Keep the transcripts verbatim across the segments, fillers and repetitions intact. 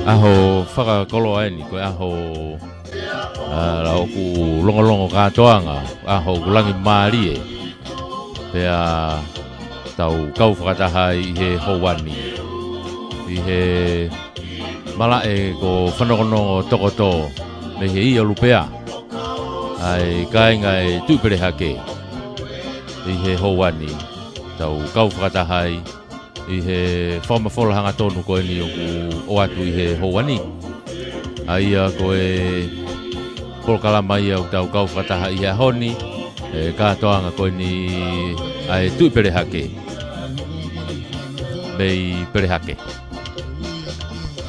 ʻAho fakakoloa eni, ko e ʻaho, ʻa, ʻoku longolongo kātoanga, ʻaho ʻoku langi mālie. Pea tau kau fakataha ai ʻi he houa ni, ʻi he malaʻe ko Fanokonoko Tokoto mei he ʻIo Lupea, ʻa e kāinga ʻo e Tuʻi Pelehake. ʻI he houa ni, tau kau fakataha ai ʻi he fakamafola hangatonu ko eni ʻoku ʻoatu ʻi he houa ni. ʻA ia ko e polokalama ia ʻoku tau kau fakataha ʻi he ʻaho ni, ʻa e kātoanga ko eni ʻa e Tuʻi Pelehake mei Pelehake.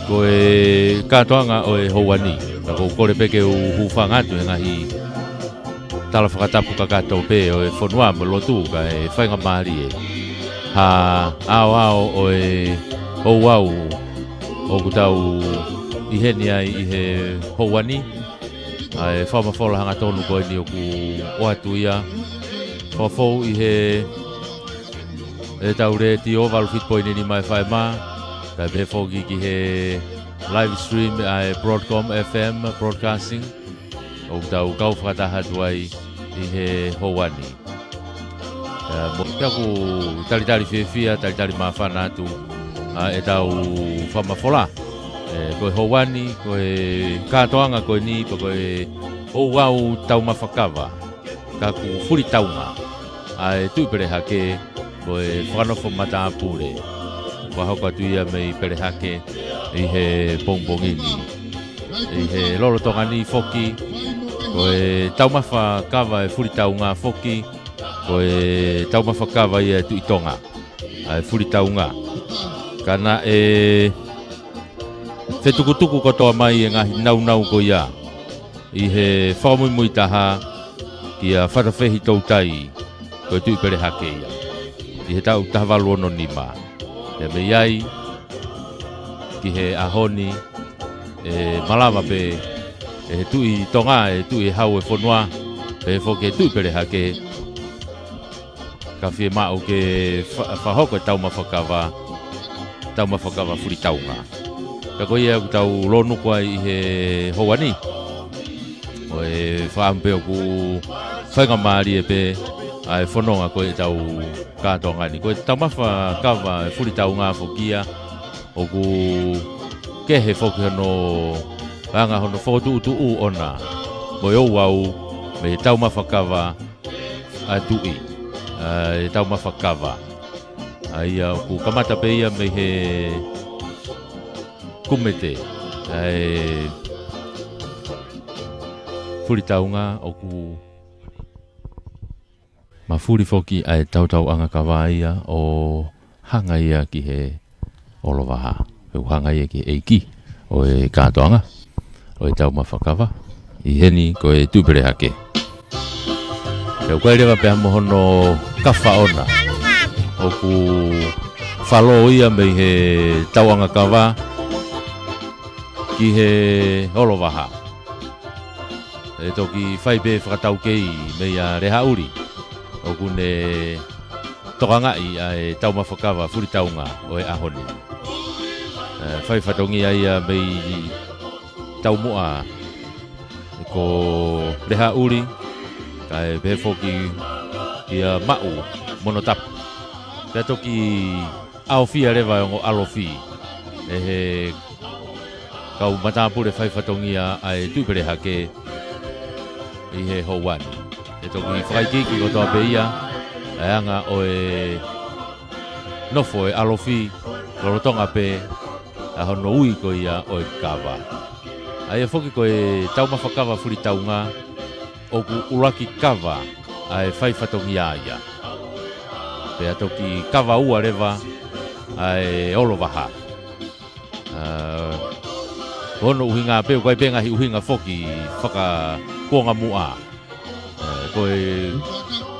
Ko e kātoanga ʻo e houa ni, ka ʻoku ou kole pē ke u hūfanga atu he ngaahi tala fakatapu kakato pē ʻo e fonua mo e lotu kae faingamālie. Ha aoao ʻo e ouau ʻoku tau ʻi heni ai ʻi he houa ni, ʻa e fakamafola hangatonu ko eni ʻoku ʻoatu ia. Fakafou ʻi he ʻetau letiō valu fitu poini nima F M, kae pehē foki ki he live stream ʻa e Broadcom F M Broadcasting, ʻoku tau kau fakataha atu ai ʻi he houa ni. ʻA, mo pea ʻoku talitali fiefia, talitali māfana atu ʻa ʻetau fakamafola. ʻE, ko e houa ni, ko e kātoanga ko eni, pea ko e ouau taumafa kava, kaku fulitaunga ʻa e Tuʻi Pelehake, ko e fakanofo matāpule. Fakahoko atu ia mei Pelehake ʻi he pongipongi ni. ʻI he lolotonga ni foki, ko e taumafa kava ʻa e fulitaunga foki, ko e taumafa kava ia ʻa e Tuʻi Tonga, ʻa e fulitaunga. Ka naʻe fetukutuku kotoa mai e ngaahi nāunau ko ia ʻi he fakamuimui taha kia Fatafehi Toutai, ko e Tuʻi Pelehake ia, ʻi he taʻu taha valu ono nima. Pea mei ai ki he ʻaho ni, ʻe malava pē ʻe he Tuʻi Tonga, ʻe Tuʻi ʻe Hau ʻe Fonua, pehē foki ʻe Tuʻi Pelehake, ka fiemaʻu ke fa-, fakahoko e taumafa kava, taumafa kava fulitaunga. Ka ko ia ʻoku tau lōnuku ai ʻi he houa ni. ʻO e fakaʻamu pē ʻoku faingamālie pē ʻa e fononga ko ʻetau kātoanga ni. Ko e taumafa kava fulitaunga foki ia, ʻoku kehe foki hono anga hono fokotuʻutuʻu ʻona mo e ouau mei he taumafa kava ʻa e Tuʻi, ʻa e taumafa kava. ʻA ia ʻoku kamata pē ia mei he kumete ʻa e fulitaunga, ʻoku mafuli foki ʻa e tautauʻanga kava ia ʻo hanga ia ki he ʻOlovaha. ʻOku hanga ia ki he ʻeiki ʻo e kātoanga ʻo e taumafa kava. ʻI heni ko e Tuʻi Pelehake. Pea ʻoku ʻi ai leva pē mo hono kafa ʻona. ʻOku falō ia mei he tauʻanga kava ki he ʻOlovaha. ʻE toki fai pē fakataukei meia Lehaʻuli, ʻoku ne tokangaʻi ʻa e taumafa kava fulitaunga ʻo e ʻaho ni. ʻE, fai fatongia ia mei taumuʻa ko Lehaʻuli, kae pehē foki kia Maʻu Monotapu. Pea toki ʻaofia leva e ongo ʻalofi ʻe he kau matāpule fai fatongia ʻa e Tuʻi Pelehake ʻi he houa ni. ʻE toki fakaikiiki kotoa pē ia ʻa e anga ʻo e nofo e ʻalofi lolotonga pē ʻa hono ui ko ia ʻo e kava. ʻA ia foki ko e taumafa kava fulitaunga, ʻoku ʻuluaki kava ʻa e fai fatongia ia. Pea toki kava ua leva ʻa e ʻOlovaha. ʻA, ko hono ʻuhinga pē, ʻoku ʻi ai pē ngaahi ʻuhinga foki fakakuonga muʻa. Ko e,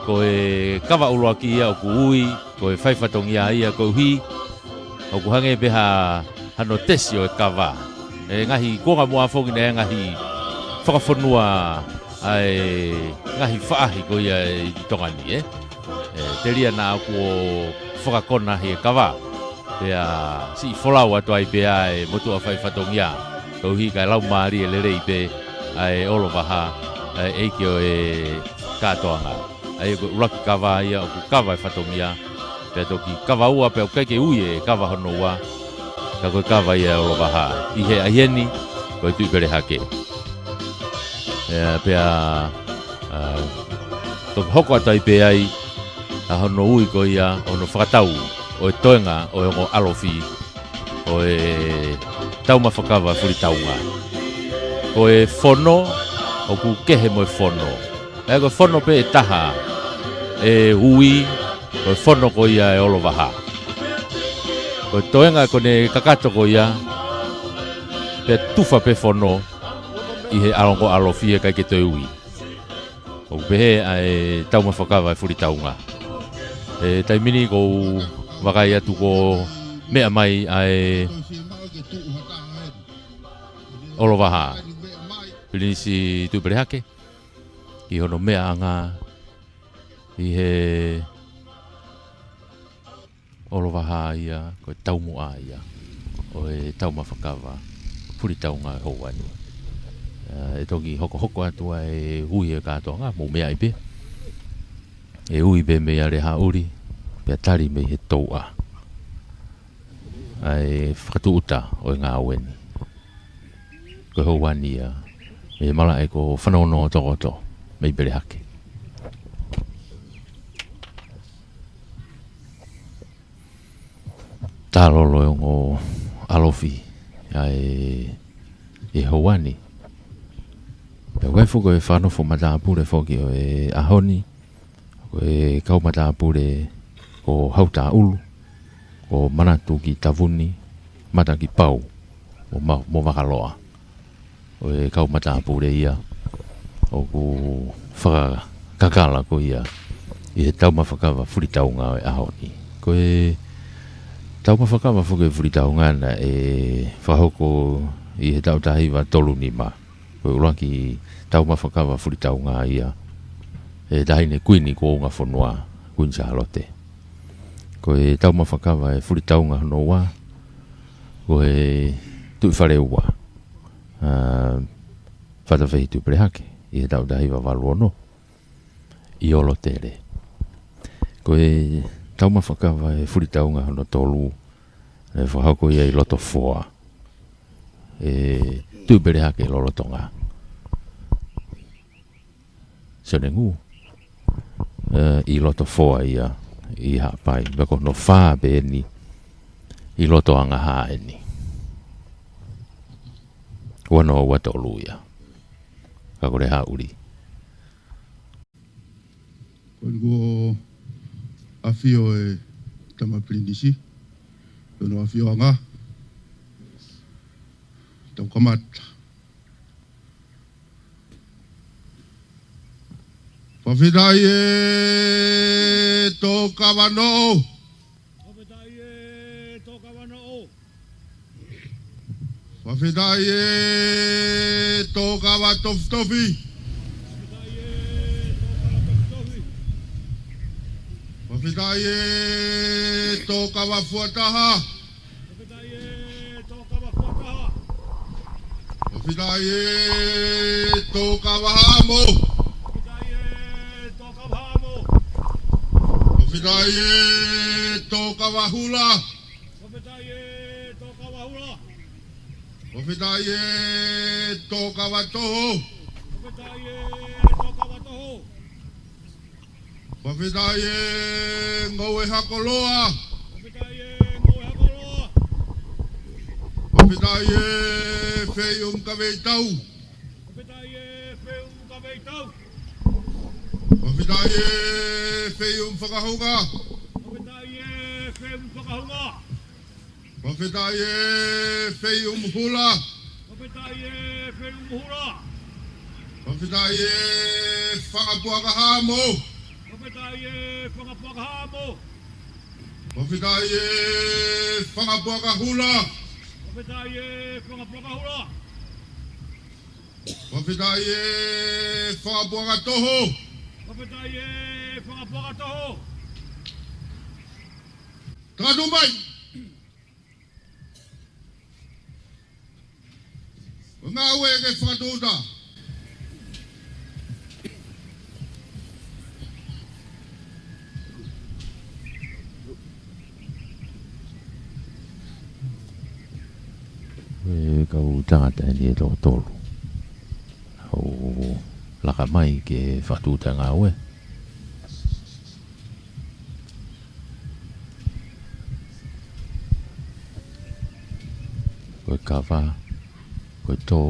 ko e kava ʻuluaki ia ʻoku ui ko e fai fatongia ia koeʻuhi ʻoku hangē pē ha, hano tesi ʻo e kava. ʻE ngaahi kuonga muʻa foki naʻe ngaahi fakafonua ʻa e ngaahi faʻahi ko ia ʻi Tonga ni, ē. ʻE, telia naʻa ʻoku fakakona ʻi he kava. Pea siʻi folau atu ai pē ʻa e motuʻa fai fatongia. Koeʻuhi kae laumālie lelei pē ʻa e ʻOlovaha, ʻa e ʻeiki ʻo e kātoanga. ʻA ia ko e ʻuluaki kava ia ʻoku kava e fatongia. Pea toki kava ua pea ʻoku ʻikai ke ui e kava hono ua. Ka ko e kava ia e ʻOlovaha. ʻI he ʻaho ni, ko e Tuʻipelehake. ʻIa, pea, ʻa, toki hoko atu ai pē ai, ʻa hono ui ko ia, hono fakatau, ʻo e toenga, ʻo e ongo ʻalofi, ʻo e taumafa kava Fulitaunga. Ko e fono, ʻoku kehe mo e fono. ʻA ia ko e fono pē ʻe taha, ʻe ui, ko e fono ko ia e ʻOlovaha. Ko e toenga ko ʻene kakato ko ia, pea tufa pē fono, ʻi he ongo ʻalofi ʻe ʻikai ke toe ui. ʻOku pehē ʻa e taumafa kava e Fulitaunga. ʻE taimi ni ʻoku ou vakai atu kuo meʻa mai ʻa e ʻOlovaha. Pilinisi Tuʻipelehake. Ki hono meʻaʻanga ʻi he ʻOlovaha ia, ko e taumuʻa ia ʻo e taumafa kava Fulitaunga ʻi he houa ni. ʻE, ʻe toki hokohoko atu ʻa e ui e kātoanga, mou meaʻi pē. ʻE ui pē mei he Haʻuli, pea tali mei he Touʻa. ʻA e fakatūʻuta ʻo e ngāue ni. Ko e houa ni ia, mei he malaʻe ko Fanongotokoto, mei Pelehake. Talolo e ongo ʻalofi, ʻa e, ʻi he houa ni. Pea ʻoku ʻi ai foki e fakanofo matāpule foki ʻo e ʻaho ni, ko e kau matāpule ko Hautaʻulu, ko Manatu ki Tavuni, Mata ki Pau, mo Ma-, mo Vakaloa. ʻO e kau matāpule ia ʻoku fakakakala ko ia ʻi he taumafa kava Fulitaunga ʻo e ʻaho ni. Ko e taumafa kava foki e Fulitaunga naʻe fakahoko ʻi he taʻu taha hiva tolu nima. Ko e ʻuluaki taumafa kava Fulitaunga ia ʻe he Taʻahine Kuini Kuonga Fonua, Kuini Sālote. Ko e taumafa kava e Fulitaunga hono ua, ko e Tuʻifaleua, ʻa, Fatafehi Tuʻipelehake, ʻi he taʻu taha hiva valu ono, ʻi Olotele. Ko e taumafa kava e Fulitaunga hono tolu, ʻe fakahoko ia ʻi Lotofoa. ʻE Tuʻipelehake lolotonga. Sionengū. ʻE, ʻi Lotofoa ia, ʻi Haʻapai. Pea ko hono fā pē eni, ʻi Lotoangaha eni. Ua noa ua tolu ia. Ka ko e Haʻuli. Ko eni kuo ʻafio e tama pilinisi, ko hono ʻafioʻanga. Tau kamata. Fakafetaʻi e tō kava noʻo. Fakafetaʻi e tō kava noʻo. Fakafetaʻi e tō kava tofitofi. Fakafetaʻi e tō kava fuataha. Fakafetaʻi e tō kava haʻamo. Fakafetaʻi e tō kava hula. Fakafetaʻi e tō kava hula. Fakafetaʻi e tō kava toho. Fakafetaʻi e tō kava toho. Fakafetaʻi e ngoue hako loa. Fakafetaʻi e ngoue hako loa. Fakafetaʻi e feʻium kaveitau. Fakafetaʻi e feʻium kaveitau. Fakafetaʻi e feʻium fakahunga. Fakafetaʻi e feʻium fakahunga. Fakafetaʻi e feʻium hula. Fakafetaʻi e feʻium hula. Fakafetaʻi e fanga puaka hamo. Fakafetaʻi e fanga puaka hamo. Fakafetaʻi e fanga puaka hula. Fakafetaʻi e fanga puaka hula. Fakafetaʻi e fanga puaka toho. Fakafetaʻi e fanga puaka toho. Takatuʻu mai. Ko e ngāue ke fakatūʻuta. Ko e kau tangata eni ʻe toko tolu ʻoku laka mai ke fakatūʻuta e ngāue. Ko e kava, ko e tō,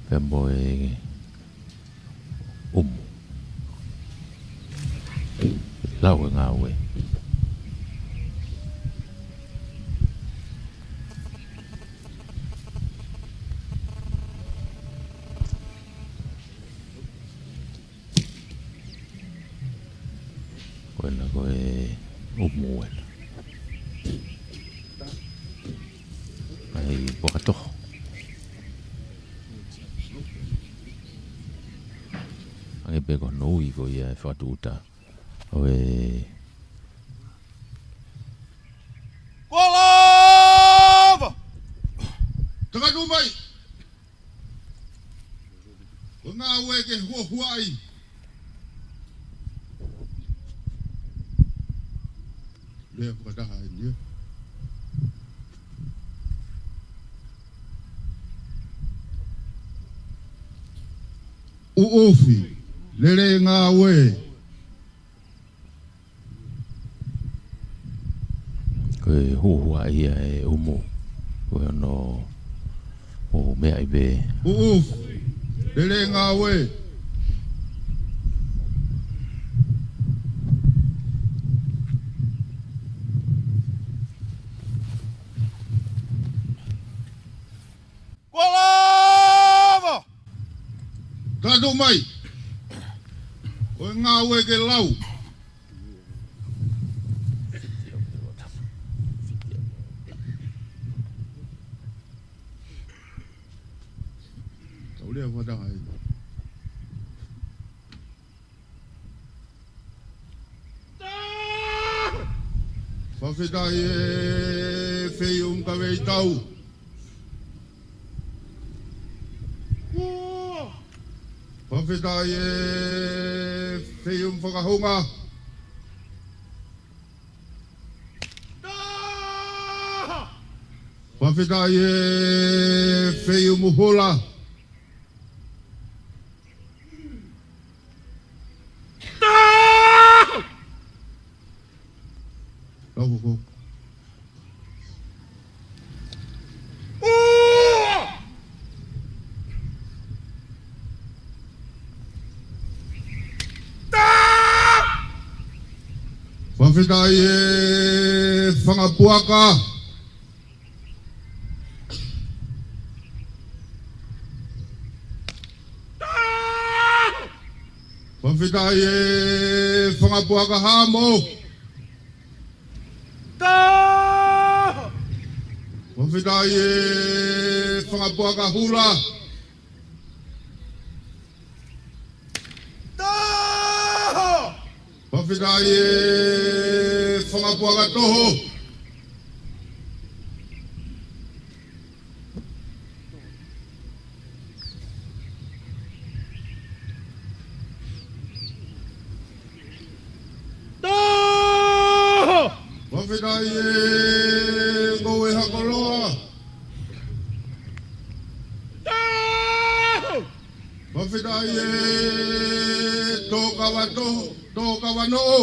pea mo e ʻumu. Lau e ngāue. Ko ena ko e ʻumu ena. ʻAi, puaka toho. Hangē pē ko hono ui ko ia e fakatūʻuta ʻo e Kuo lava! Takatuʻu mai. Ko e ngāue ke huahuaʻi. Lea fakataha eni ē. ʻUʻufi, lele ngāue. Ko e huahuaʻi ia e ʻumu. Ko hono ʻo meʻa ʻi pē. ʻUʻufi, lele ngāue. Kuo lava! Takatuʻu mai. Ko e ngāue ke lau. Tau lea fakataha ē. Fakafetaʻi e feʻiumu kaveitau. Fakafetaʻi e feʻiumu fakahonga. Fakafetaʻi e feʻiumu hola. Tau hoko. Fakafetaʻi e fanga puaka. Fakafetaʻi e fanga puaka hamo. Fakafetaʻi e fanga puaka hula. Fakafetaʻi e fanga puaka toho. Fakafetaʻi e ngoue hakoloa. Fakafetaʻi e tōkava toho, tōkava noʻo.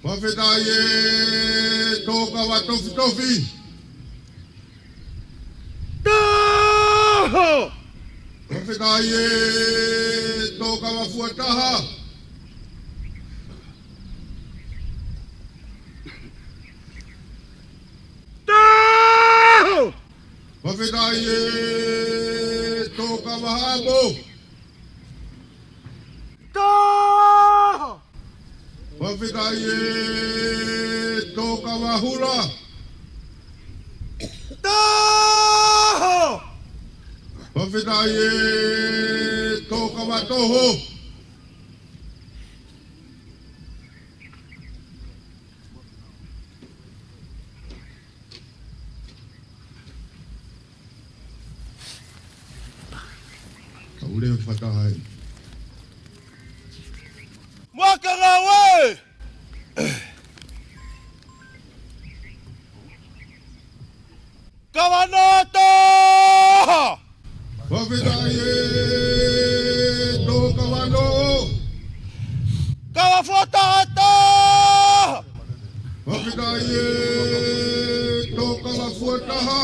Fakafetaʻi e tōkava tofitofi. Fakafetaʻi e tōkava fuataha. Fakafetaʻi e tō kava hamo. Tō! Fakafetaʻi e tō kava hula. Tō! Fakafetaʻi e tō kava toho. Ka ule fakataha ai. Muʻa ke ngāue! Kava noa toho! Fakafetaʻi e tō kava noa. Kava fua taha toho! Fakafetaʻi e tō kava fua taha.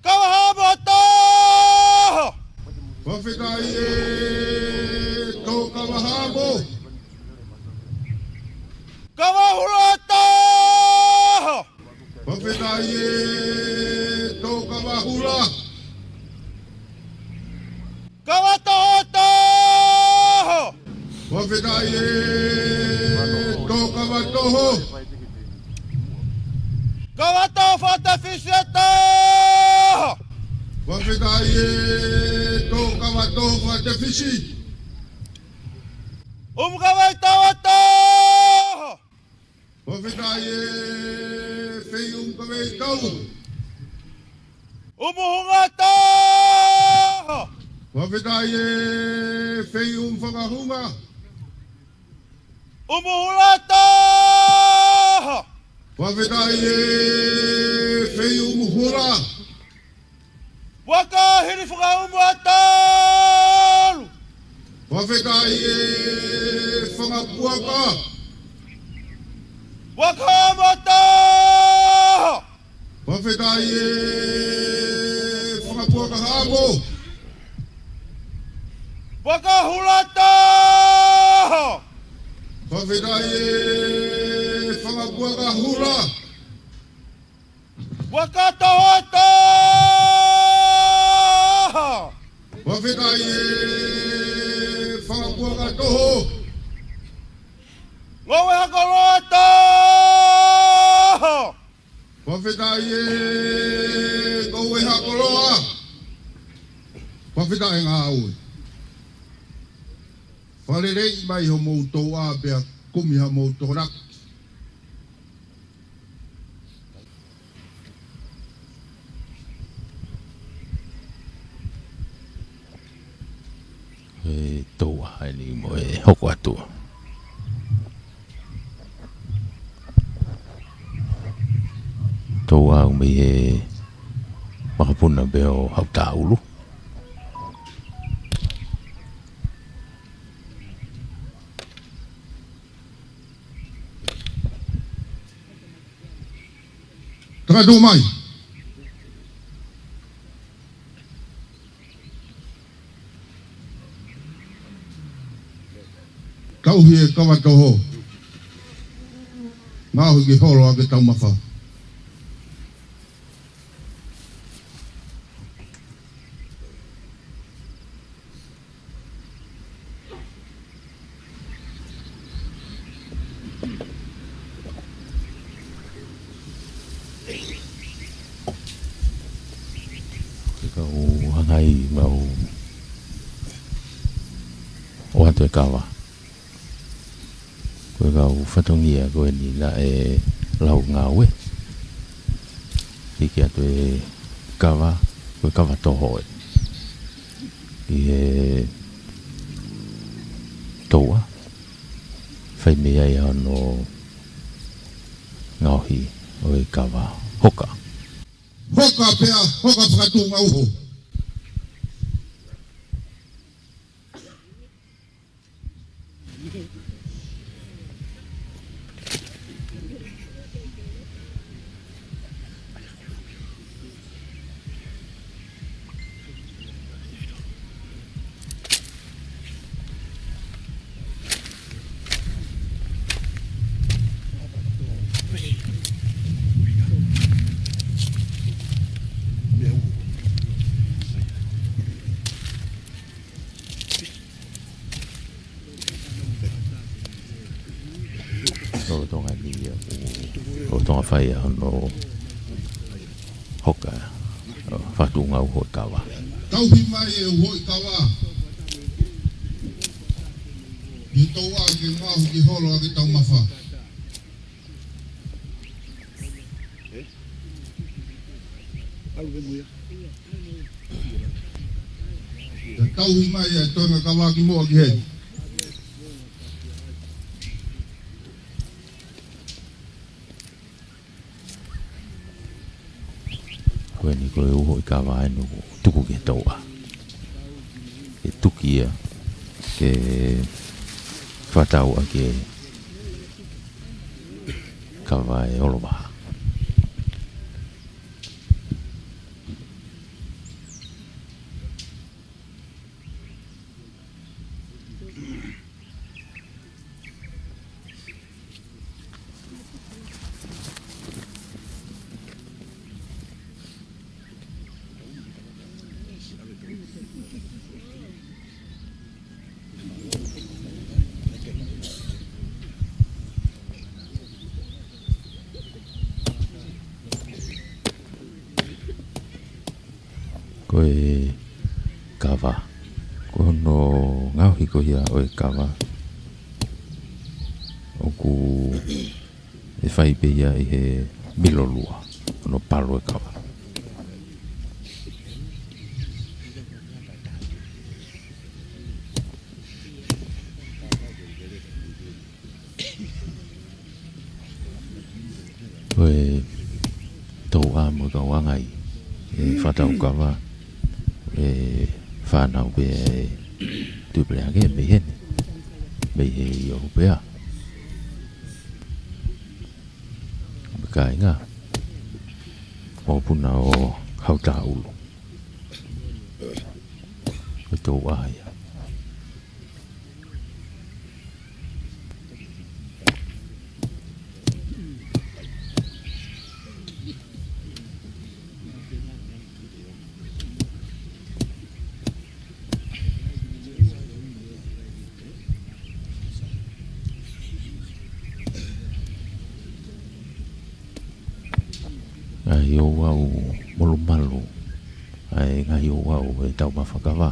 Kava hamo toho! Fakafetaʻi e tō kava hamo. Kava hula toho! Fakafetaʻi e tō kava hula. Kava toho toho! Fakafetaʻi e tō kava toho. Kava toho fakatefisi toho! Fakafetaʻi e tō kava toho fakatefisi. ʻUmu kava ʻi taua toho! Fakafetaʻi e feʻumu kava ʻi taua. ʻUmu hunga toho! Fakafetaʻi e feʻumu fakahunga. ʻUmu hula toho! Fakafetaʻi e feʻumu hula. Puaka hili fakaʻumu ʻa tolu! Fakafetaʻi e fanga puaka. Puaka hamo toho! Fakafetaʻi e fanga puaka hamo. Puaka hula toho! Fakafetaʻi e fanga puaka hula. Puaka toho toho! Fakafetaʻi e fanga puaka toho. Ngoue ha koloa toho! Fakafetaʻi e ngoue ha koloa. Fakafetaʻi e ngāue. Fakaleleiʻi mai homou touʻa pea kumi hamou tokonaki. E touʻa eni mo e hoko atu. Touʻa ʻoku mei he makapuna pē ʻo Haʻutaʻulu. Takatuʻu mai. Tauhi e kava toho. Ngaohi ke holo ʻa e taumafa. Ke kau hangai mau ʻoatu e kava. Ko e kau fatongia ko eni naʻe lau ngāue. Hiki atu e kava, ko e kava toho ē. ʻI he touʻa. Fai mei ai hono ngaohi ʻo e kava hoka. Hoka pea, hoka fakatuʻungauho. Tonga fai ʻa hono hoka, ʻo, fakatuʻunga uho ʻi kava. Tauhi mai e uho ʻi kava. ʻI he tauʻa ke ngaohi ki holo ʻa e taumafa. Tauhi mai e toenga kava ki muʻa ki heni. Ko eni ko e uho ʻi kava eni ʻoku tuku ki he tauʻa. Ke tuki ia, ke fakatau ʻaki e kava ʻe Olovaha. Ko e kava. Ko hono ngaohi ko ia ʻo e kava, ʻoku ʻe fai pē ia ʻi he milolua, hono palu e kava. Ko e tauʻa mo e kau anga ʻi he fakatau kava, ʻe fānau pē ʻa e Tuʻi Pelehake mei heni, mei he ʻi ʻOhupea. Mo e kāinga, mokopuna ʻo Hautaʻulu. Ko e tauʻa ia. ʻA e ouau molumalu, ʻa e ngaahi ouau ʻo e taumafa kava.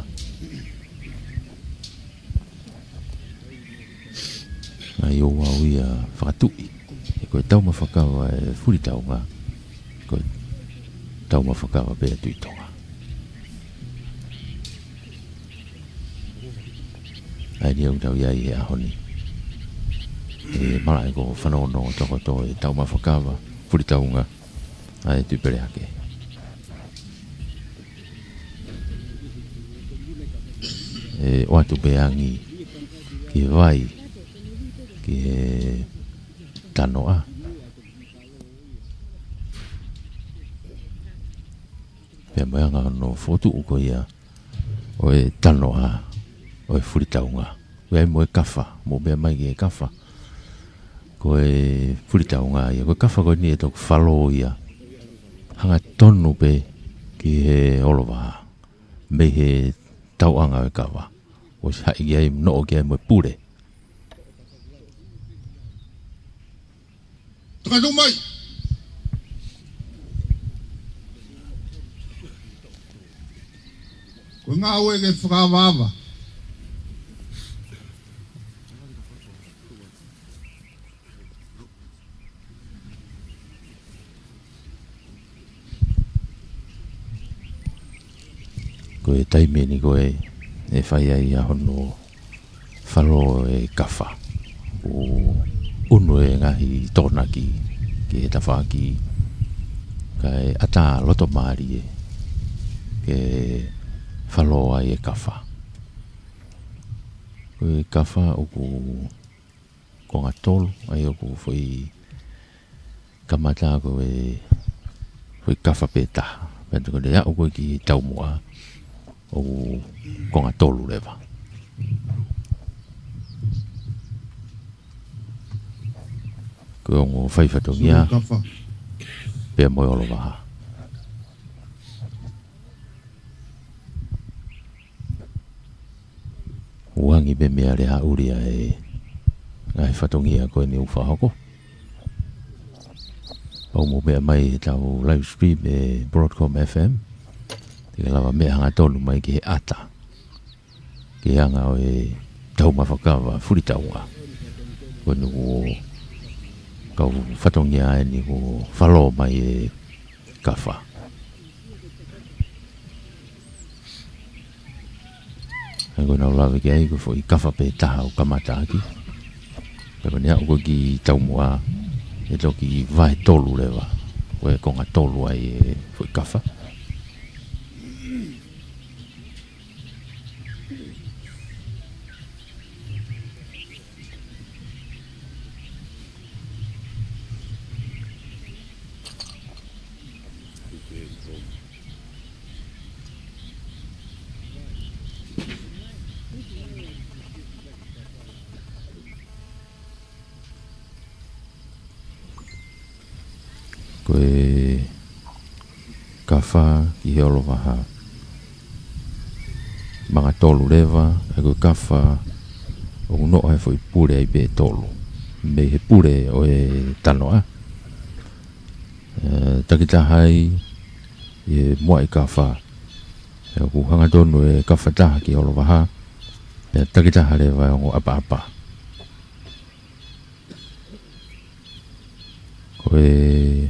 ʻA e ouau ia fakatuʻi, he ko e taumafa kava ʻe Fulitaunga, ko e taumafa kava pē ʻa Tuʻi Tonga. ʻA eni ʻoku tau ʻi ai he ʻaho ni. ʻE malaʻe ko e fanongonongo tokoto e taumafa kava Fulitaunga, ʻa e Tuʻi Pelehake. ʻE ʻoatu pē angi ki he vai, ki he tanoʻa. Pea mo e anga hono fokotuʻu ko ia ʻo e tanoʻa ʻo e Fulitaunga. ʻOku ʻi ai mo e kafa, mou meʻa mai ki he kafa. Ko e Fulitaunga ia, ko e kafa ko eni ʻe toki falō ia. Hangatonu pē ki he Olovaha. Mei he tauʻanga ʻo e kava. ʻOsi haʻi ki ai, noʻo ki ai mo e pule. Tokatu mai. Ko e ngāue ke fakaavaava. Ko e taimi eni ko ē ʻe fai ai ʻa hono falō e kafa. ʻO ʻunu e ngaahi tokonaki ki he tafaʻaki kae ʻatā loto mālie ke falō ai e kafa. Ko e kafa ʻoku konga tolu, ʻa ia ʻoku foʻi kamata ko e foʻi kafa pē taha. Pea ko ʻene aʻu ko ē ki taumuʻa ʻoku konga tolu leva. Ko e ongo fai fatongia. Sulu kafa. Pea mo e Olovaha. ʻOange pē mei he ʻaho ni ʻa e ngaahi fatongia ko eni ʻoku fakahoko. Pau mo meʻa mai he tau live stream ʻe Broadcom F M. Te ke lava meʻa hangatonu mai ki he ʻata. Ke anga ʻo e tau mafakava fulitaunga. Ko eni ko e kau fatongia eni ko e falo mai e kafa. ʻA ia ko ʻenau lave ki ai ko e foʻi kafa pē taha ʻoku kamata ʻaki. Pea ko ʻene aʻu ko ē ki taumuʻa, ʻe toki vahe tolu leva. Ko e konga tolu ai e foʻi kafa. Ko e kafa ki he olovaha. Manga tolu leva, ʻa ia ko e kafa ʻoku noʻo he foʻi pule ai pē ʻe tolu. Mei he pule ʻo e tanoʻa. ʻE, takitaha ai ʻi he muʻa e kafa. ʻE, ʻoku hangatonu e kafa taha ki he olovaha. Pea takitaha leva e ongo ʻapaʻapa. Ko e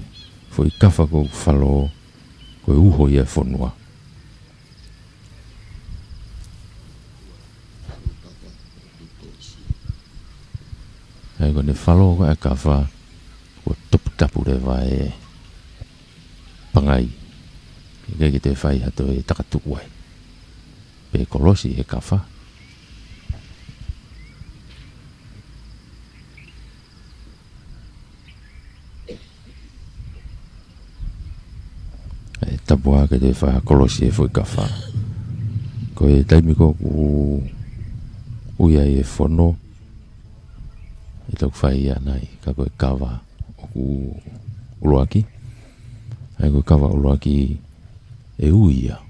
foʻi kafa ko e falo, ko e uho ia e fonua. ʻA ia ko ʻene falo ko e kafa, ko e toputapu leva e pangai. ʻIkai ke toe fai ha toe takatuʻu ai. Pe kolosi he kafa. ʻE tapu hake te fai ha kolosi he foʻi kafa. Ko e taimi ko ē ʻoku ui ai e fono, ʻe toki fai ia nai, ka ko e kava ʻoku ʻuluaki. ʻA ia ko e kava ʻuluaki ʻe ui ia.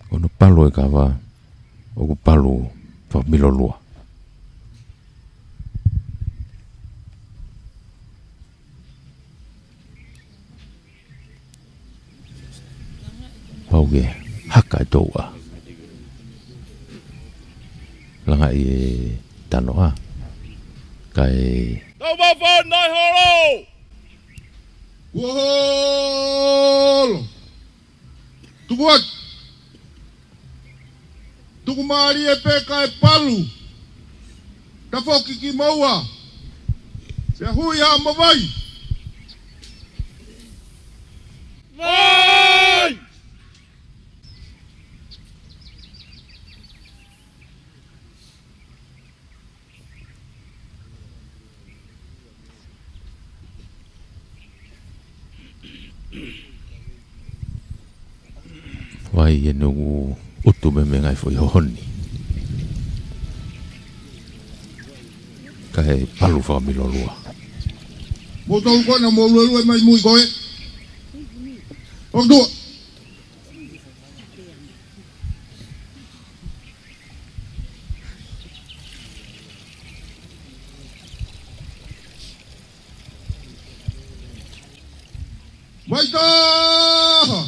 Ko hono palu e kava, ʻoku palu fakamilolua. Pau ke haka e touʻa. Langaʻi e tanoʻa. Kae. Tau mafa nai holo! Kuo holo! Tuku atu. Tuku mālie pē kae palu. Tafoki ki moua. Pea hui ha mavai. Vai! Vai ʻene ʻutu memenga e foʻi hohoni. Kae palu fakamilolua. Mou tau kona, mou luelue mai mui ko ē. ʻOtua. Mai taha.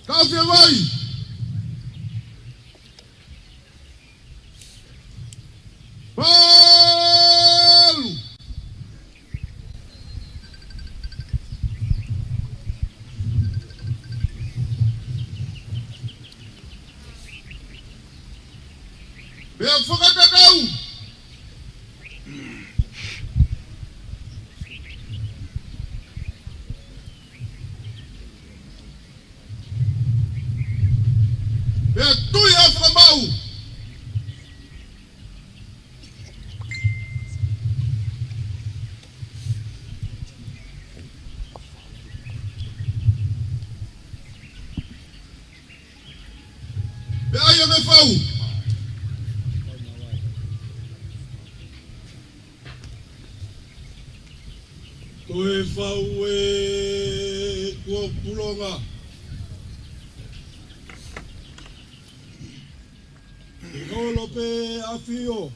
Tafe vai. Palu. Pea fakatatau. Pea tui ʻa fakamaʻu. Pea ʻai ʻa e fau. Ko e fau ē kuo pulonga. Ko e ʻafio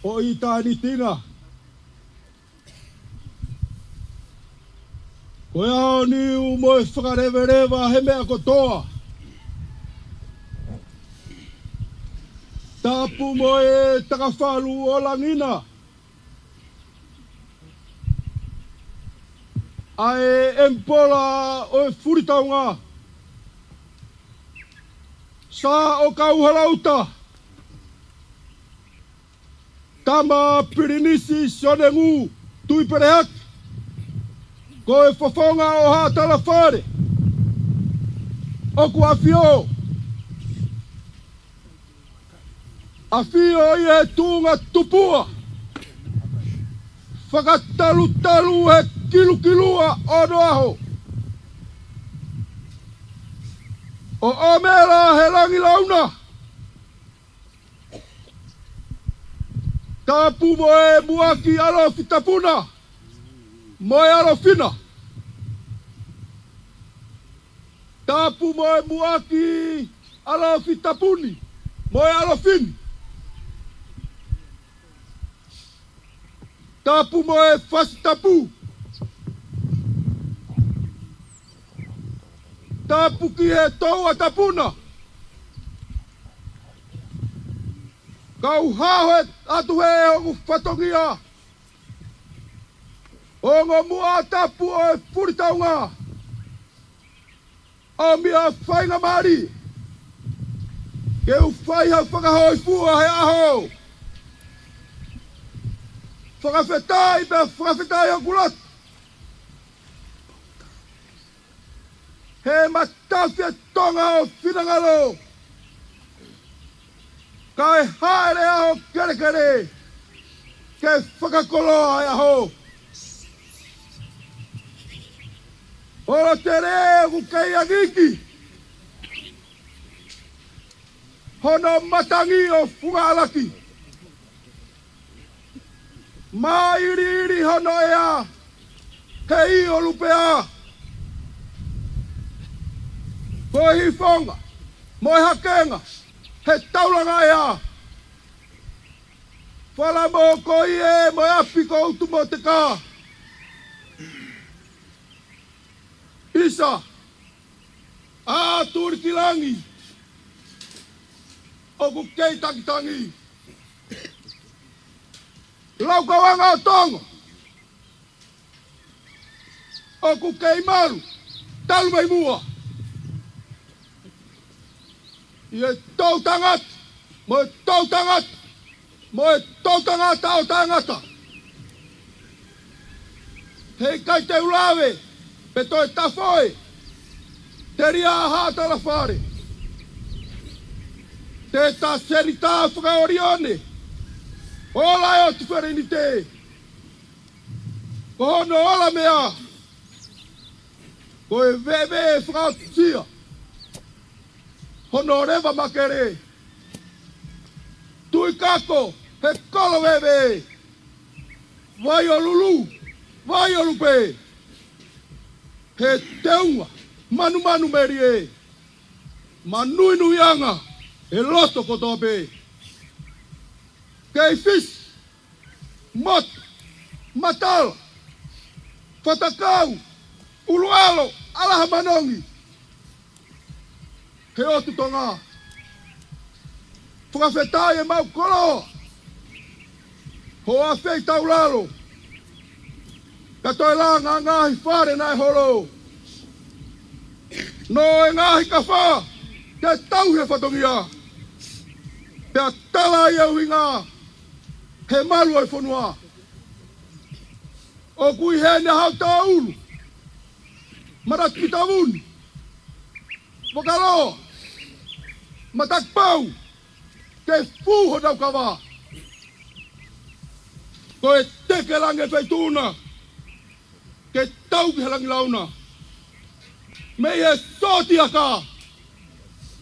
ʻo ʻitāniti na. Ko e ʻaho ni ʻoku mo e fakaleveleva he meʻa kotoa. Tapu mo e takafalu ʻo langi na. ʻA e ʻEmipola ʻo e Fulitaunga, Sā ʻo Kauhalauta, tama Pilinisi Sionengū Tuʻipelehaki, ko e fofonga ʻo Haʻa Talafale, ʻoku ʻafio. ʻAfio ʻi he tuʻunga tupua, fakatalutalu he kilukilua ʻo onoʻaho, ʻo ʻomela he langi launa. Tapu mo e muʻaki ʻalofi tapu na mo e ʻalofi na. Tapu mo e muʻaki ʻalofi tapu ni mo e ʻalofi ni. Tapu mo e fasi tapu. Tapu ki he toʻu ʻa tapu na. Kau haʻu atu he ongo fatongia, ongo muʻa tapu ʻo e Fulitaunga, ʻo mia faingamālie ke u fai ha fakahōifua he ʻaho. Fakafetaʻi pea fakafetaʻi hoku loto he matafi ʻa Tonga ʻo finangalo, kae haʻele ʻa e kelekele ke fakakoloa e ʻaho. Olo tele ʻoku kei angiʻi hono matangi ʻo Funga ʻAlaki. Māʻiliʻili hono ʻea he ʻio lupea. Ko e hifonga mo e hakenga he taulanga ʻea. Fala mo ko ie mo e ʻapi ko Utu mo Teka. ʻIsa, ʻa Tulikilangi, ʻoku kei tangitangi. Laukauʻanga ʻo Tonga, ʻoku kei malu talu mei muʻa. ʻI he toʻutangata mo e toʻutangata mo e toʻutangata ʻo taʻengata. Heʻikai te u lave pe toe tafoʻi telia ʻa Haʻa Talafale. Te ta senita fakaʻolione, ola ʻo e ʻOtu Felinite. Ko hono ola meʻa ko e veʻeveʻe fakaʻotua, hono leva makele, tuʻi kako he kolo veʻeveʻe, vai ʻo lulu, vai ʻo lupe, he teunga manumanu melie, manuinuiʻanga he loto kotoa pē. Kei fisi, motu, matala, fatakau, ʻuluʻalo, ʻalaha manongi he ʻOtu Tonga. Fakafetaʻi e maʻu koloa hoʻo afeʻi taulalo, ka toe langa ngaahi fale naʻe holo. Nō e ngaahi kafa ke tauhi e fatongia, pea tala ai e ʻuhinga he malu ʻo e fonua. ʻOku ʻi heni haʻo taulu, Matatupitavuni, Vakaloa, Matakupau, ke fū honau kava. Ko e teke langi e feituʻu na ke tau ki he langi launa. Mei he sōtiaka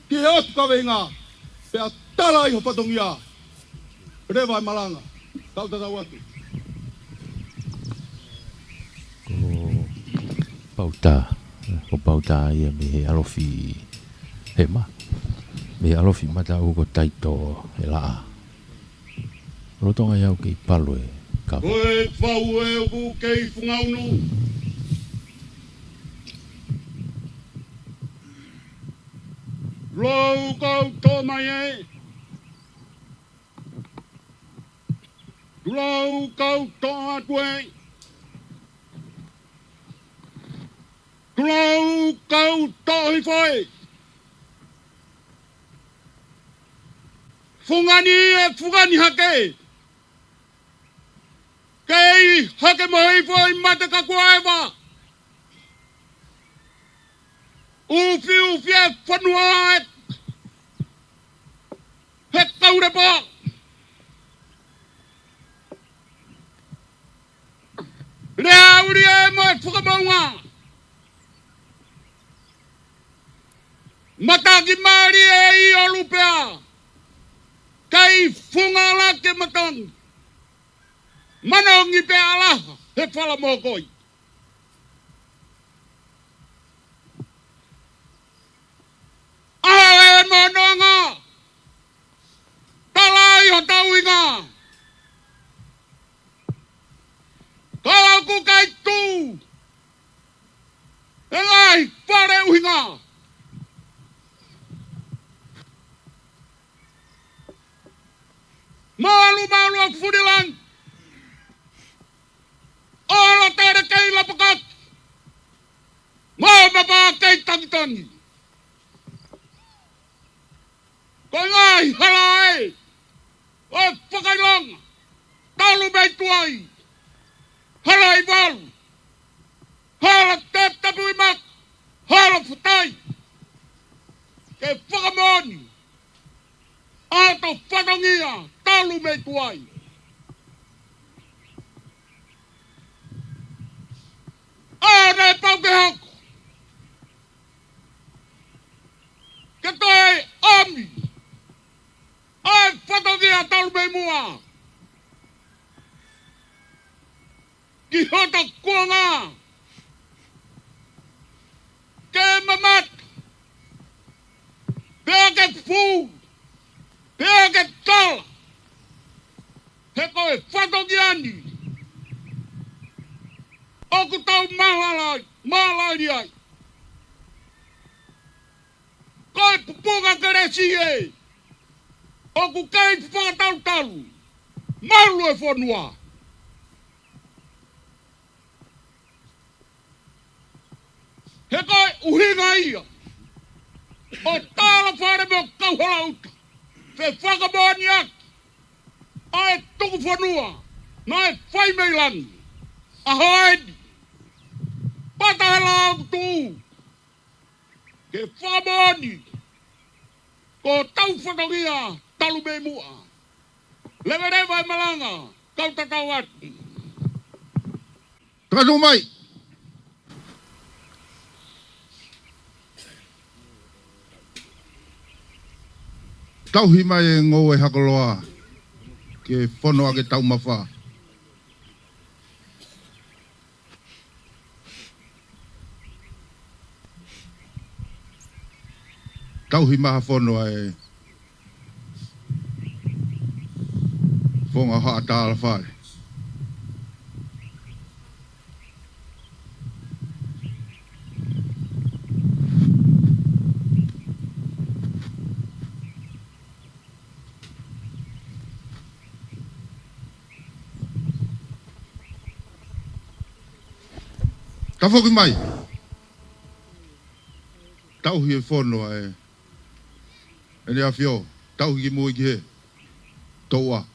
ki he ʻotu kaveinga, pea tala ai ho fatongia. Leva e malanga. Tau tatau atu. Ko Pauta, ko Pauta ia mei he ʻalofi Hema. Mei ʻAlofi Mataʻu ko Taito e laʻā. Lolotonga ʻi au kei palu e kava. Ko e fau ē ʻoku kei funga unu. Lou kau tō mai ē. Lou kau tō atu ē. Lou kau tō hifo ē. Fungani ē, fungani hake. Kei hake mo hifo ʻi mate ka kuo ʻeva. ʻUfiʻufi e fonua ē. He kaulepa. Lea uli ē mo e fakamoʻunga. Mataki mali ē ʻi ʻolupea. Kei funga lake matangi. Manongi pē ʻalaha he fala mokoi. ʻAho ē mo noʻonga. Tala ʻi hotau ʻuhinga. Ka ʻoku kei tuʻu e ngaahi fale ʻuhinga. Malu malu ʻa Funilangi. ʻOlo tele kei lapakaki. Mo mapa kei tangitangi. Ko e ngaahi hala ē ʻo e fakaʻilonga talu mei tuai. Hala ʻi valu. Hala Tēputapuimaka. Hala Fatai. Ke fakamoʻoni ʻa e tau fatongia talu mei tuai. ʻA ē pau ke hoko. Ke toe ʻomi ʻa e fatongia talu mei muʻa ki hota kuonga. Ke mamata. Pea ke fū. Pea ke tala. He ko e fatongia ni ʻoku tau mālala, mālali ai. Ko e pupunga kelesi ē ʻoku kei fakatautalu. Malu e fonua. He ko e ʻuhinga ia ʻo e tala fale mo Kauhalaʻuta. Fefakamoʻoniʻaki ʻa e tuku fonua naʻe fai mei langi. ʻAho eni. Pata he lao tuʻu. Ke fakamoʻoni ko e tau fatongia talu mei muʻa. Leveleva e malanga, kau tatau atu. Takatuʻu mai. Tauhi mai e ngoue hako loa ke fono ʻaki e taumafa. Tauhi mai ha fono ʻa e founga haʻa talafale. Tafoki mai. Tauhi e fono ʻa e ʻEne ʻAfio, tauhi ki mui ki he toʻua.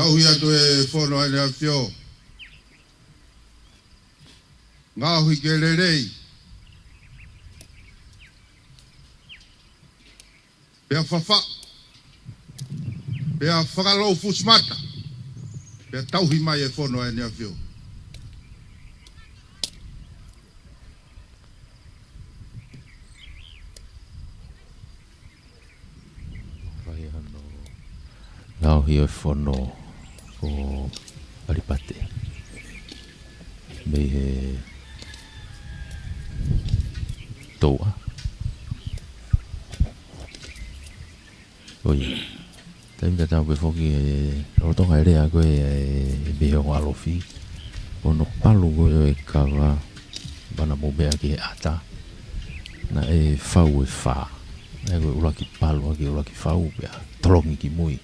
Tauhi atu e fono ʻa ʻEne ʻAfio. Ngaohi ke lelei. Pea fafa. Pea fakalou fusimata. Pea tauhi mai e fono ʻa ʻEne ʻAfio. Fai hano ngaohi ʻo e fono ko ʻAlipate mei he Touʻa. ʻOi. Taimi tatau pē foki ʻe lolotonga e lea ko ē ʻa e mei he ongo ʻalofi. Ko hono palu ko ē ʻo e kava, mana mo meʻa ki he ʻata. Naʻe fau ʻe fā. Naʻe ko e ʻuluaki palu ʻaki ʻuluaki fau pea tolongi ki mui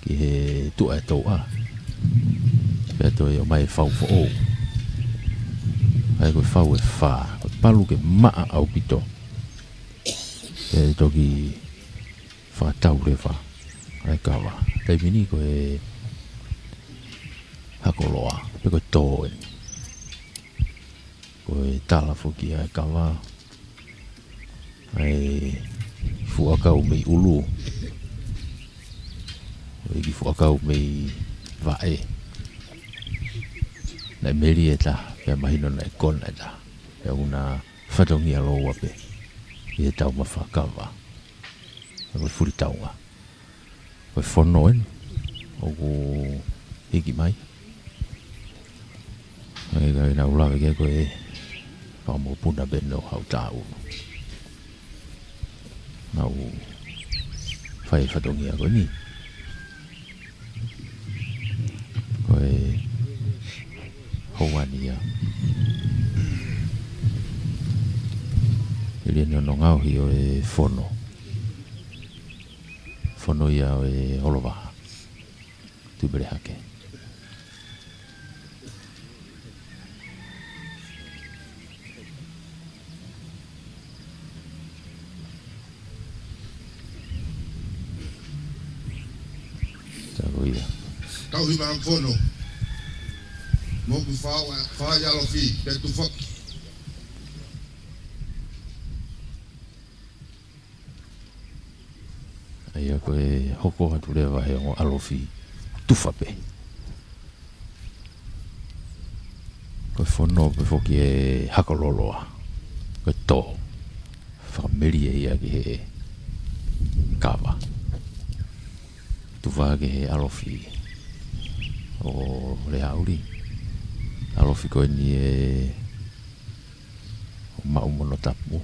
ki he tuʻa ʻe Touʻa. Pea toe ʻomai e fau foʻou. ʻA ia ko e fau ʻe fā. Ko e palu ke maʻa ʻaupito. Pea toki fakatau leva ʻa e kava. Taimi ni ko e hakoloa, pe ko e tō eni. Ko e tala foki ʻa e kava, ʻa e fuʻu ʻakau mei ʻulu. Ko e kiʻi fuʻu ʻakau mei vaʻe. Naʻe melie ʻe taha, pea mahino naʻe kona ʻe taha. Pea ʻoku na fatongia lōua pē ʻi he taumafa kava. Ko e fulitaunga. Ko e fono eni ʻoku hiki mai. ʻA ia ka ʻi heʻena ʻuluaki ko e fakamokopuna pē ʻo Haʻu Tāʻulu. Naʻa ku fai fatongia ko eni. Ko e houa ni ia. Hili eni hono ngaohi ʻo e fono. Fono ia ʻo e Holovaha. Tupele hake. Tau ia. Tauhi mai e fono. Moʻoku fā, fā ʻi ʻalofi, pea tufaki. ʻA ia ko e hoko atu leva he ongo ʻalofi tufa pē. Ko e fono pē foki e hakololoa. Ko e tō. Fakamelie ia ki he kava. Tufa ki he ʻalofi ʻo Leauli. ʻAlofi ko eni ʻe maʻu mono tapu.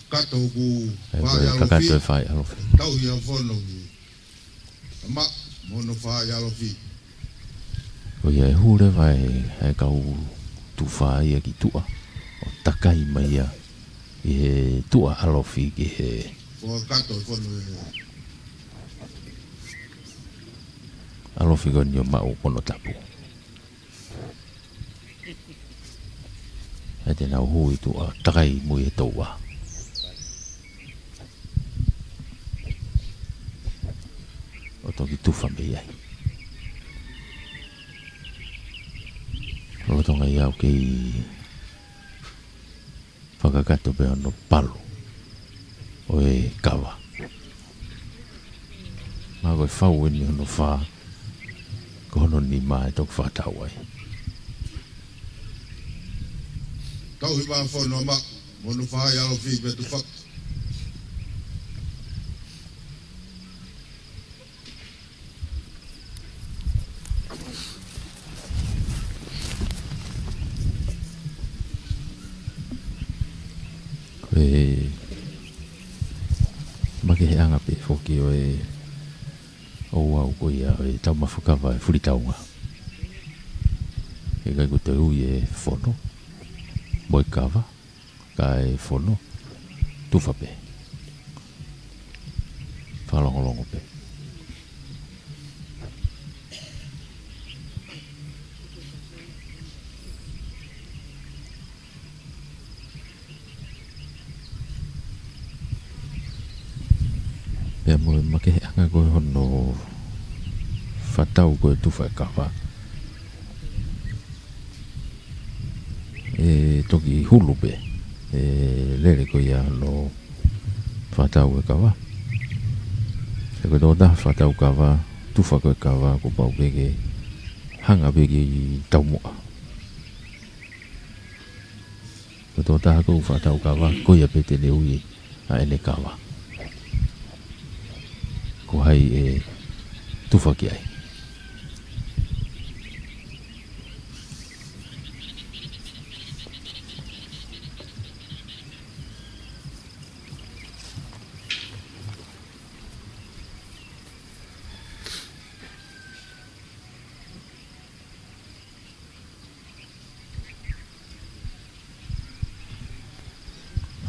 Kakato ʻoku ʻe, fā ʻi ʻalofi. Kakato e fā ʻi ʻalofi. Tauhi ʻa e fono ki ʻAma, mo hono fā ʻi ʻalofi. Ko ia ʻe hū leva e, e kau tufa ia ki tuʻa. ʻO takai mai ia ʻi he tuʻa ʻalofi ki he. Kakato e fono ʻe. ʻAlofi ko eni ʻo maʻu mono tapu. ʻE te nau hū ʻi tuʻa takai mui he Touʻa. ʻO toki tufa mei ai. Lolotonga ia ʻoku kei fakakakato pē hono palu ʻo e kava. Mahalo ko e fau eni hono fā, ko hono nima ʻe toki fakatau ai. Tauhi mai e fono ʻAma, mo hono fā ʻi ʻalofi pea tufaki. Ko e makeheʻanga pē foki ʻo e ouau ko ia ʻo e taumafa kava ʻa e fulitaunga. ʻIkai ko e toe ui e fono mo e kava. Kae fono, tufa pē. Fakalongolongo pē. Pea mo e makeheʻanga ko ē hono fakatau ko ē tufa e kava. ʻE Toki hulu pē e lele ko ia hono fakatau e kava. He ko e tokotaha fakatau kava, tufa ko e kava, kuo pau pē ke hanga pē ki taumuʻa. Ko e tokotaha ʻoku fakatau kava, ko ia pē te ne ui ʻa ʻene kava. Ko hai ʻe tufa ki ai.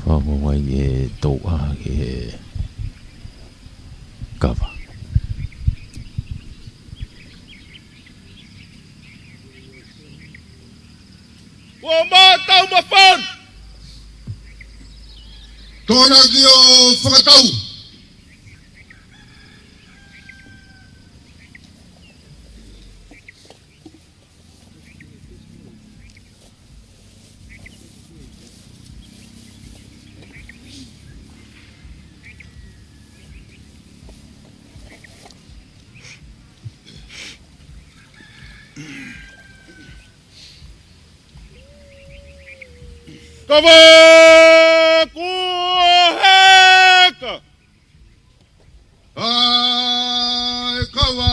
Fakaongo mai e tauʻa ki he kava. Ua mā tau mafan. Tōnaki ʻo fakatau. Kava kuo heka. ʻA e kava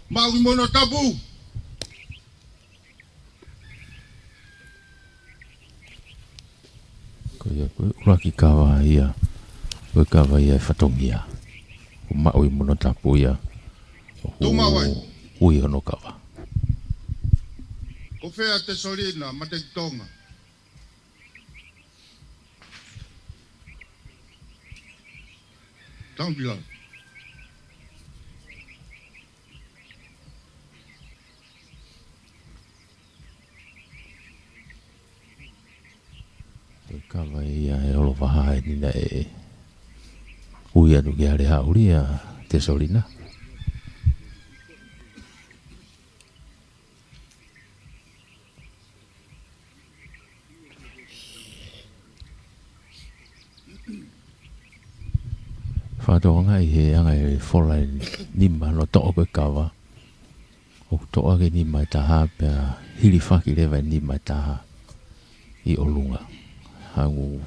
maʻu ʻi Monotapu. Ko ia, ko e ʻuluaki kava ia, ko e kava ia e fatongia. Kuo maʻu ʻi Monotapu ia. Tuʻu maʻu ai. Ui hono kava. Ko fē ʻa Tesolina Mateki Tonga? Tau ki lalo. Ko e kava ia e Holovaha eni naʻe ui atu ki Alehaʻuli ʻa Tesolina. Fakatokangaʻi he anga e fola ʻe nima hono toʻo ko e kava. ʻOku toʻo ʻaki e nima ʻe taha pea hilifaki leva e nima ʻe taha ʻi ʻolunga. Hangē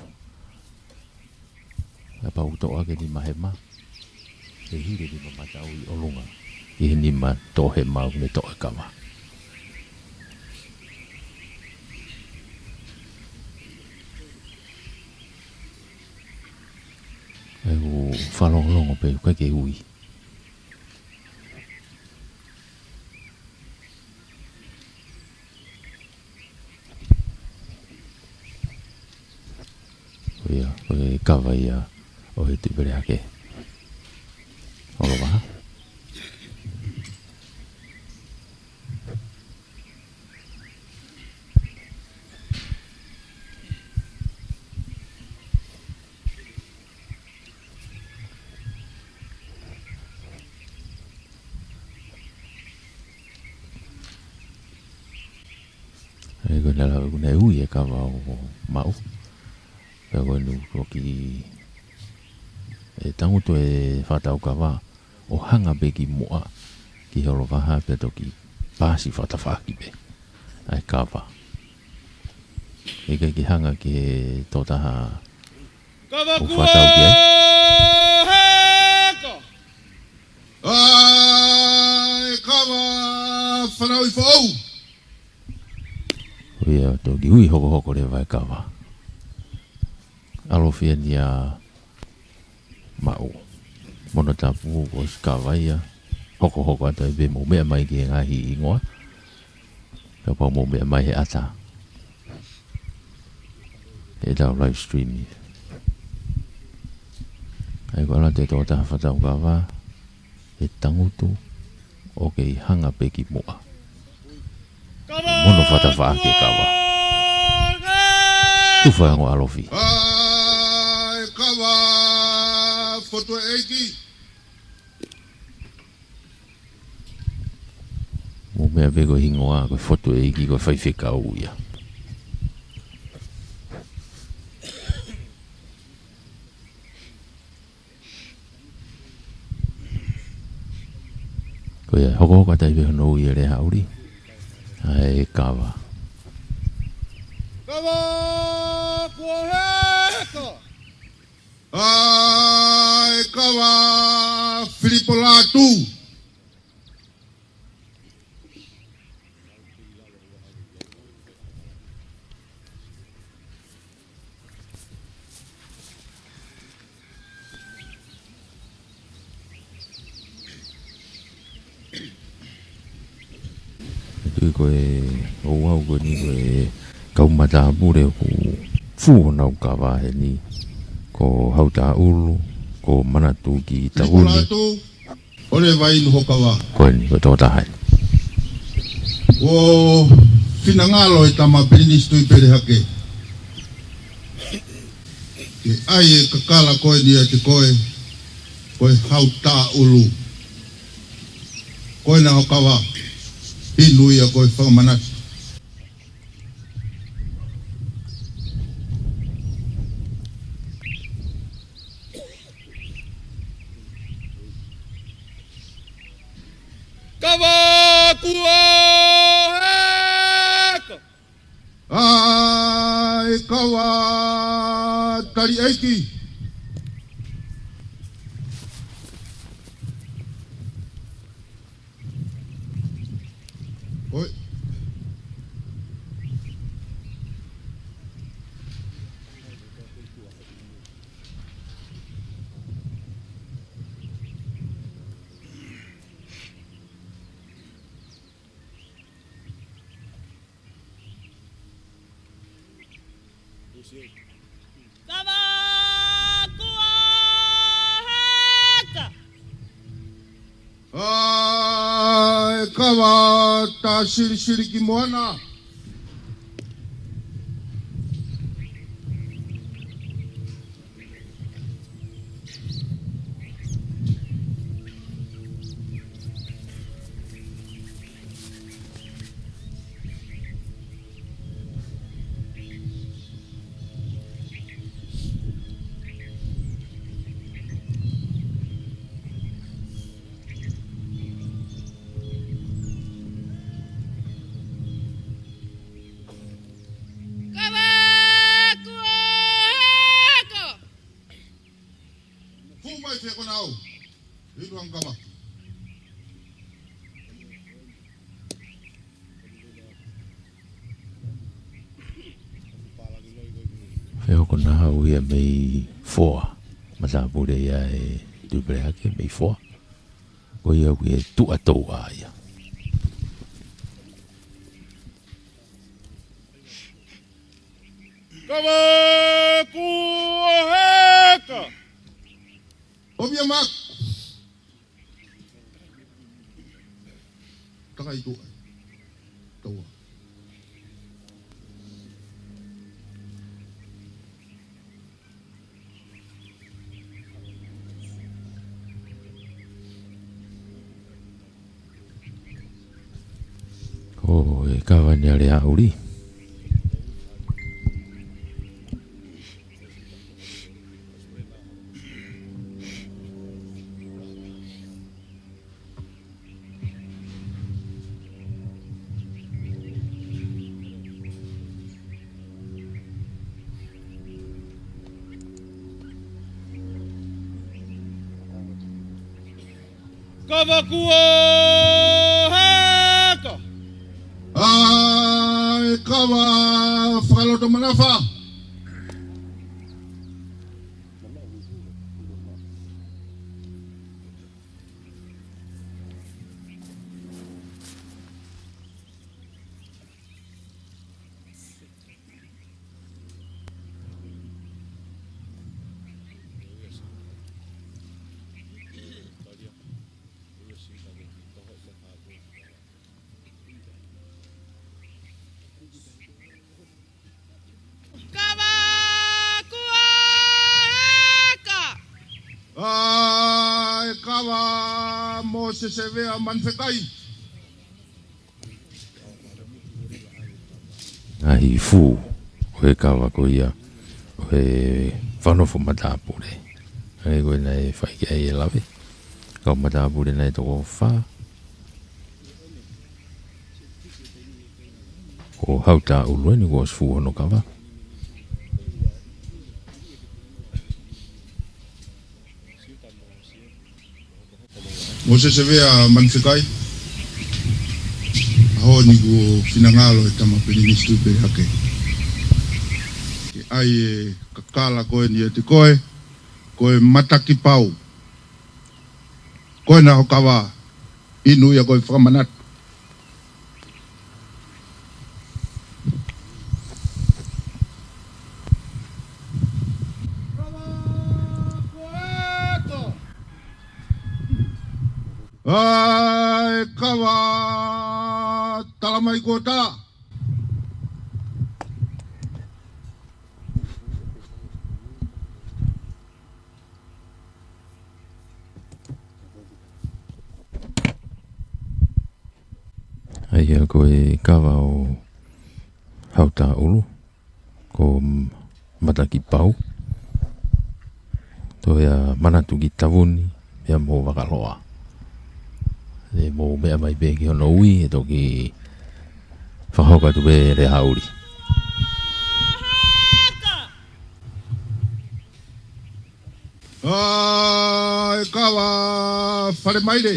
kapau ʻoku toʻo ʻaki e nima hema, ʻe hili e nima mataʻu ʻi ʻolunga ʻi he nima toʻo hema ʻoku ne toʻo e kava. ʻOku fakalongolongo pē, ʻikai ke ui. Ko ia, ko e kava ia ʻo e Tuʻipelehake. Holovaha. ʻE, ko ʻene lave, ko ʻene ui e kava ʻo maʻu. Pea ko ʻene toki ʻe tangutu e fakatau kava ʻo hanga pē ki muʻa ki Holovaha pea toki paasi fakatafaʻaki pē ʻa e kava. ʻIkai ke hanga ki he tokotaha ʻoku fakatau ki ai. Kava kuo heka. ʻA e kava fanauʻi foʻou. Ko ia toki ui hokohoko leva e kava. ʻAlofi eni ʻa Maʻu. Monotapu, ko e kava ia. Hokohoko atu ai pē, mou meʻa mai ki he ngaahi hingoa. Kapau mou meʻa mai he ʻata, heʻetau live stream ia. ʻA ia ko e ʻalu atu e tokotaha fakatau kava, ʻe tangutu ʻo kei hanga pē ki muʻa. Mo hono fakatafaʻaki e kava. Tufa e ongo ʻalofi. ʻA e kava fotu e ʻeiki. Mou meʻa pē ko e hingoa, ko e fotu e ʻeiki, ko e faifekau ia. ʻE, hokohoko atu ai pē hono ui ʻe Lehāʻuli ʻa e kava. Kava kuo heka. ʻA e kava Filipo Lātū. Tui ko e ouau ko eni ko e kau matāpule ʻoku fū honau kava heni, ko Hautaʻulu, ko Manatuki Takuni. Filipo Lātū, ʻo Levainu ho kava. Ko eni, ko e tokotaha eni. ʻO finangalo e tama Pilinisi Tuʻipelehake ke ʻai e kakala ko eni ʻiate koe, ko e Hautaʻulu. Ko ena ho kava, inu ia ko e fakamanatu. Kava kuo heka. ʻA e kava Taliʻeiki. ʻOi. Kava kuo heka. ʻA e kava Tasilisili ki Moana. Kava kuo heka. Fuʻu mai fia ko nau. Inu ʻa e kava. Fehoko naʻa ui ia mei Foa. Matāpule ia ʻe Tuʻipelehake mei Foa. Ko ia ʻoku ʻi he Tuʻa Touʻa ia. Kava kuo heka. ʻOmi ʻa Maku. Takai tuʻa. Taua. Ko e kava eni ʻa Leaʻuli. Kava kuo heka. ʻA e kava fakaloto manafa. Kava kuo heka. ʻA e kava Mōsese Vea Manufekai. Ngaahi fū ʻo e kava ko ia ʻo e fakanofo matāpule. ʻA ia ko ē naʻe fai ki ai e lave. Kau matāpule naʻe toko fā. Ko Hautaʻulu eni kuo ʻosi fū hono kava. Mōsese Vea Manifekai, ʻaho ni kuo finangalo e tama Pilinisi Tuʻipelehake ke ʻai e kakala ko eni ʻiate koe, ko e matakipau. Ko ena ho kava, inu ia ko e fakamanatu. ʻAi, kava, tala mai kuo tā. ʻA ia ko e kava ʻo Hautaʻulu, ko Matakipau. Toe ʻa Manatu ki Tavuni, pea mo Vakaloa. ʻE mou meʻa mai pē ki hono ui, ʻe toki fakahoko atu pē Lehāuli. ʻAi, kava, Falemaile.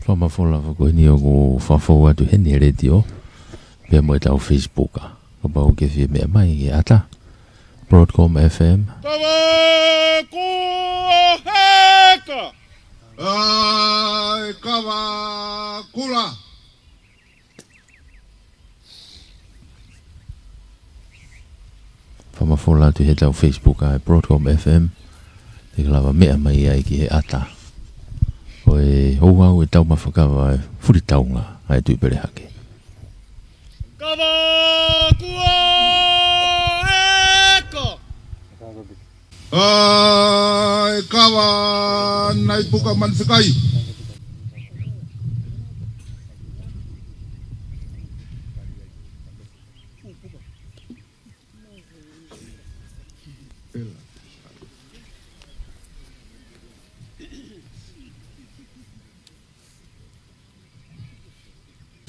Fakamafola foki eni ʻoku fakafou atu heni he letiō, pea mo ʻetau Facebook. Kapau ʻoku ke fie meʻa mai ki he ʻata, Broadcom F M. Kava kuo heka. ʻAi, kava kula. Fakamafola atu heʻetau Facebook ʻa e Broadcom F M. Te ke lava meʻa mai ai ki he ʻata. Ko e ouau ʻetau matakava ʻa e Fulitaunga ʻa e Tuʻipelehake. Kava kuo heka. ʻAi, kava, Naipuka Manifekai.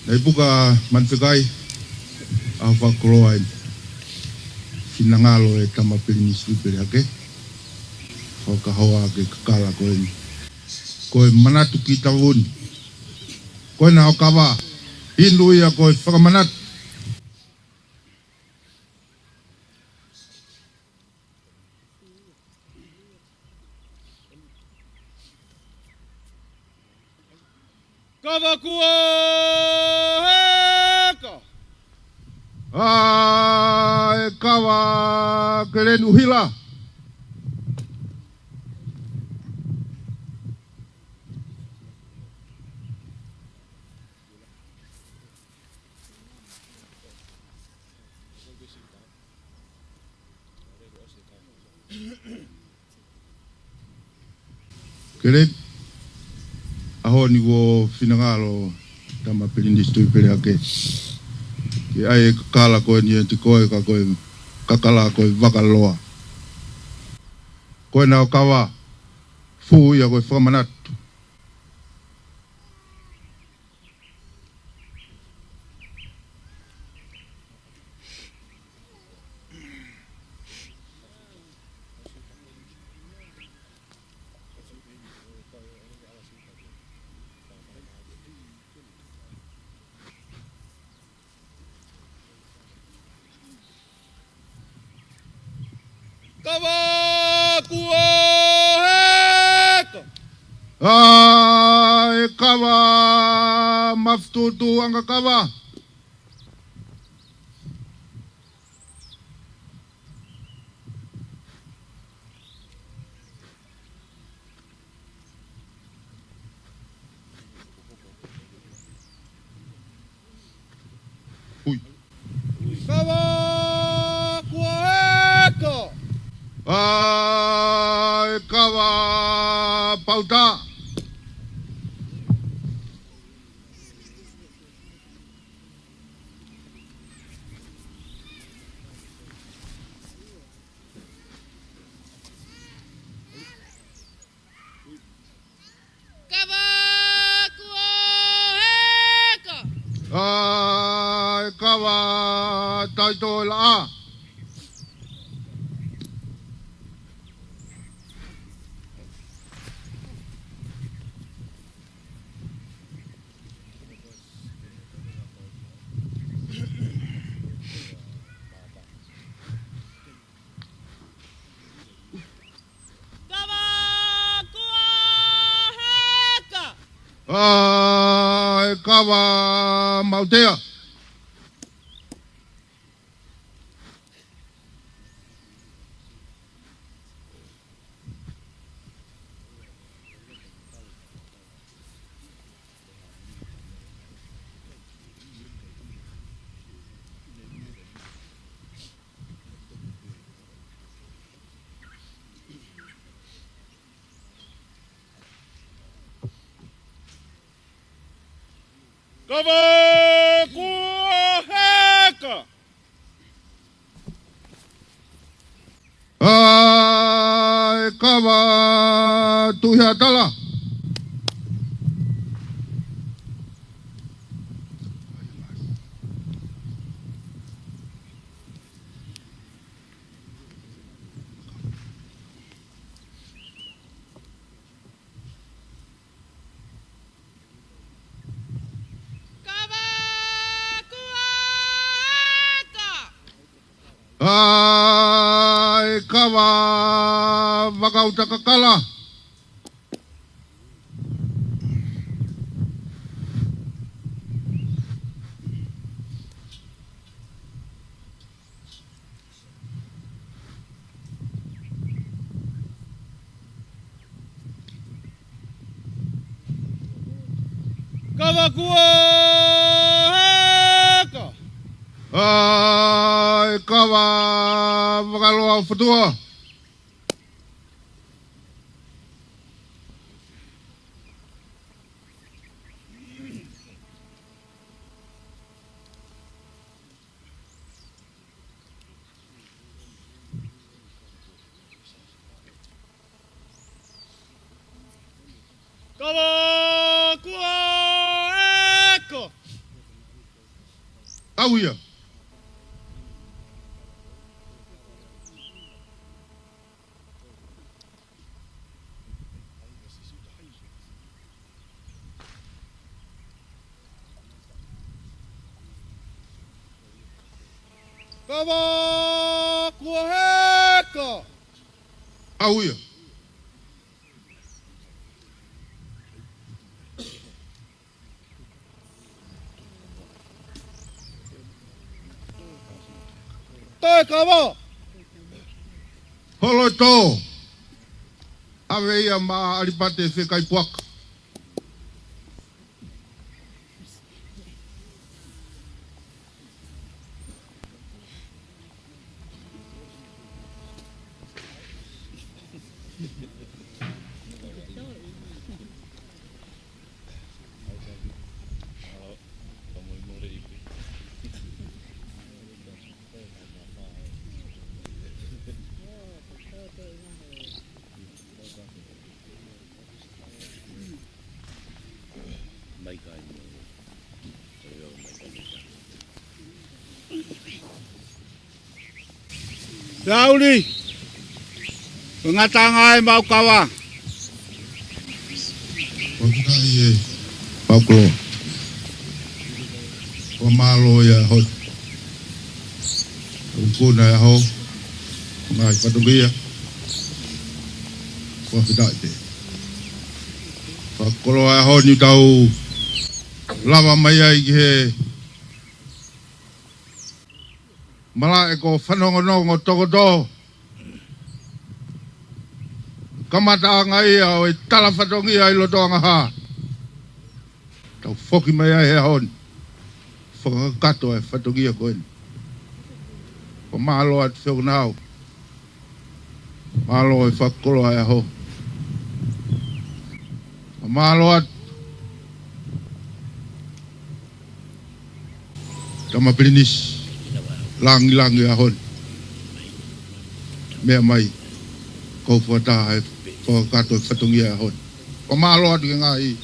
Naipuka Manifekai, ʻa fakakoloa eni. Finangalo e tama Pilinisi Tuʻipelehake, fakahoa ke kakala ko eni. Ko e Manatu ki Tavuni. Ko ena ho kava, inu ia ko e fakamanatu. Kava kuo heka. ʻAi, kava, Keleni ʻUhila. Keleni, ʻaho ni kuo finangalo tama Pilinisi Tuʻipelehake ke ʻai e kakala ko eni ʻiate koe, ka ko e kakala ko e Vakaloa. Ko ena ho kava, fū ia ko e fakamanatu. Kava kuo heka. ʻAi, kava, Mafutuʻutuʻu Angakava. Ui. Kava ʻA e kava pauta. Kava kuo heka. ʻA e kava taitoʻo laʻā. Kava kuo heka. ʻA e kava mautea. Kava kuo heka. ʻA e kava tuʻi hatala. Kava kuo heka. ʻA e kava vakauta kakala. Kava kuo heka. ʻA e kava vakaloa ʻo Fatua. Kava kuo heka. ʻAuia. Kava kuo heka. ʻAuia. Toe kava. Holo e tō. ʻAve ia maʻa ʻAlipate Fekaipuaka. Lauli, ko e ngataʻanga ʻa e maʻu kava. Ko kita ʻi he maʻu koloa. Ko mālō ia hoi. Ko kuna ia ho. Ngaahi fatongia. Ko kita ʻi he. Ko koloa ia ho ni tau lava mai ai ki he malaʻe ko Fanongonongo Tokotō. Kamataʻanga ia ʻo e tala fatongia ʻi loto Angaha. Tau foki mai ai he ʻaho ni. Fakakakato e fatongia ko eni. Ko mālō atu feonau. Mālō e fakakoloa e ʻaho. Mālō atu Tama Pilinisi, langilangi e ʻaho ni. Meʻa mai, kau fakataha e fakakakato e fatongia e ʻaho ni. Fakamālō atu ki he ngaahi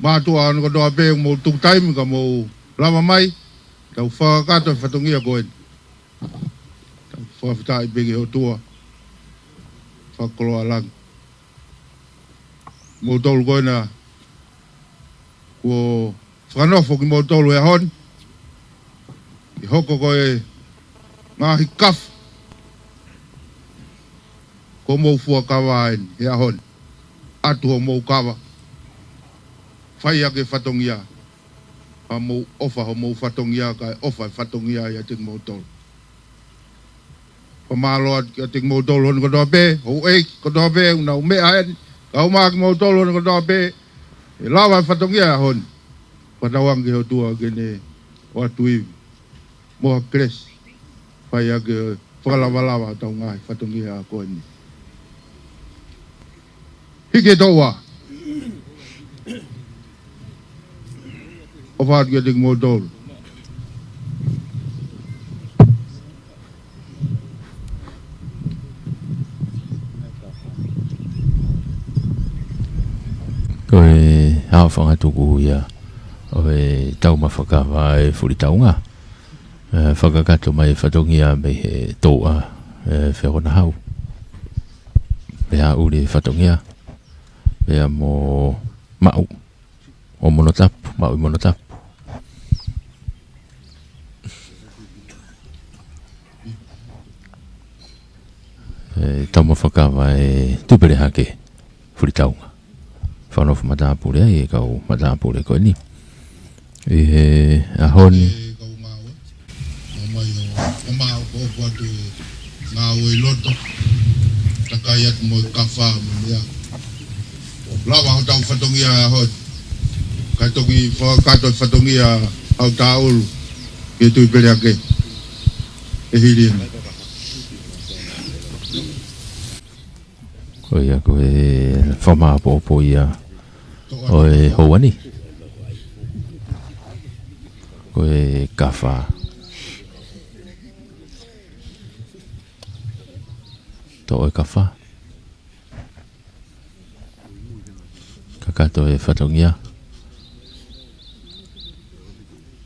mātuʻa ʻo ne kotoa pē ʻoku mou tuku taimi ka mou lava mai, tau fakakakato e fatongia ko eni. Tau fakafetaʻi pē ki he ʻOtua, fakakoloa langi. Moutolu ko ena, kuo fakanofo kimoutolu he ʻaho ni, ʻi he hoko ko e ngaahi kafa, ko mou fuakava eni he ʻaho ni. ʻAtu hoʻomou kava, fai ʻaki e fatongia, pea mou ʻofa homou fatongia, kae ʻofa e fatongia ʻiate kimoutolu. Fakamālō atu kiate kimoutolu hono kotoa pē, houʻeiki kotoa pē, ʻoku nau meʻa heni, kae ʻumaʻā kimoutolu hono kotoa pē, ʻe lava e fatongia he ʻaho ni. Fakatauange ki he ʻOtua ke ne ʻoatu ivi mo ha kelesi, fai ʻaki e fakalavalava ʻo ʻetau ngaahi fatongia ko eni. Hiki e toʻua. ʻOfa atu kiate kimoutolu. Ko e haʻofanga tuku ia ʻo e taumafa kava e Fulitaunga. ʻE, fakakakato mai e fatongia mei he toʻua, ʻe, Feakonahau. Pea ʻuli e fatongia, pea mo Maʻu ʻo Monotapu, Maʻu ʻi Monotapu. ʻE, taumafa kava e Tuʻipelehake Fulitaunga. Fakanofo matāpule ai e kau matāpule ko eni ʻi he ʻaho ni. Kau ngāue. Ō mai ʻo, ʻo maʻu ko ʻoku atu e ngāue ʻi loto. Takai atu mo e kafa mo e meʻa. Lava hotau fatongia he ʻaho ni. Kae toki fakakakato e fatongia Hautaulu ki he Tuʻipelehake he hili eni. Ko ia ko e fakamāʻopoʻopo ia ʻo e houa ni. Ko e kafa. Toʻo e kafa. Kakato e fatongia.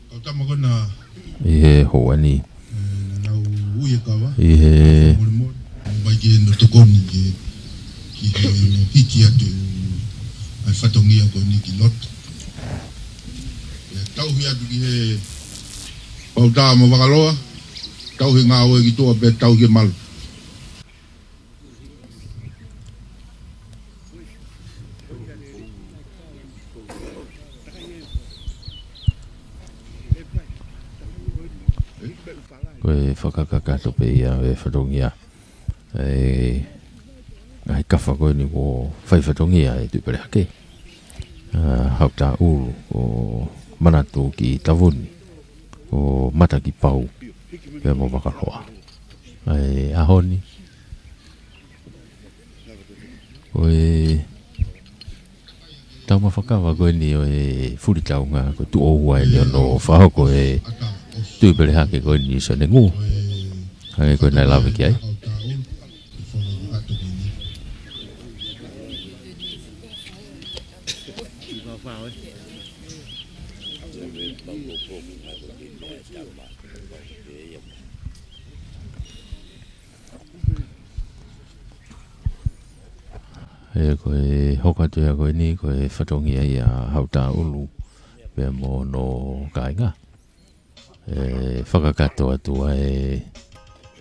Kau tama ko ena. ʻI he houa ni. ʻE, naʻa nau ui e kava. ʻI he. Molemole. Mai ki he no tokoni ki he, ki he no hiki atu ʻa e fatongia ko eni ki loto. ʻE, tauhi atu ki he Pauta mo Vakaloa. Tauhi ngāue ki tuʻa pea tauhi e malu. Ko e fakakakato pē ia e fatongia. ʻE, ngaahi kafa ko eni kuo fai fatongia e Tuʻipelehake. ʻA, Hautaulu, ko Manatu ki Tavuni, ko Matakipau, pea mo Vakaloa. ʻA e ʻaho ni, ko e taumafa kava ko eni ʻo e Fulitaunga, ko e tuʻo ua eni ʻo hono fakahoko e Tuʻipelehake ko eni ʻi Sonengū. Hangē ko e naʻe lave ki ai. ʻE, ko e hoko atu ia ko eni, ko e fatongia ia ʻa Hautaulu pea mo hono kāinga. ʻE, fakakakato atu ʻa e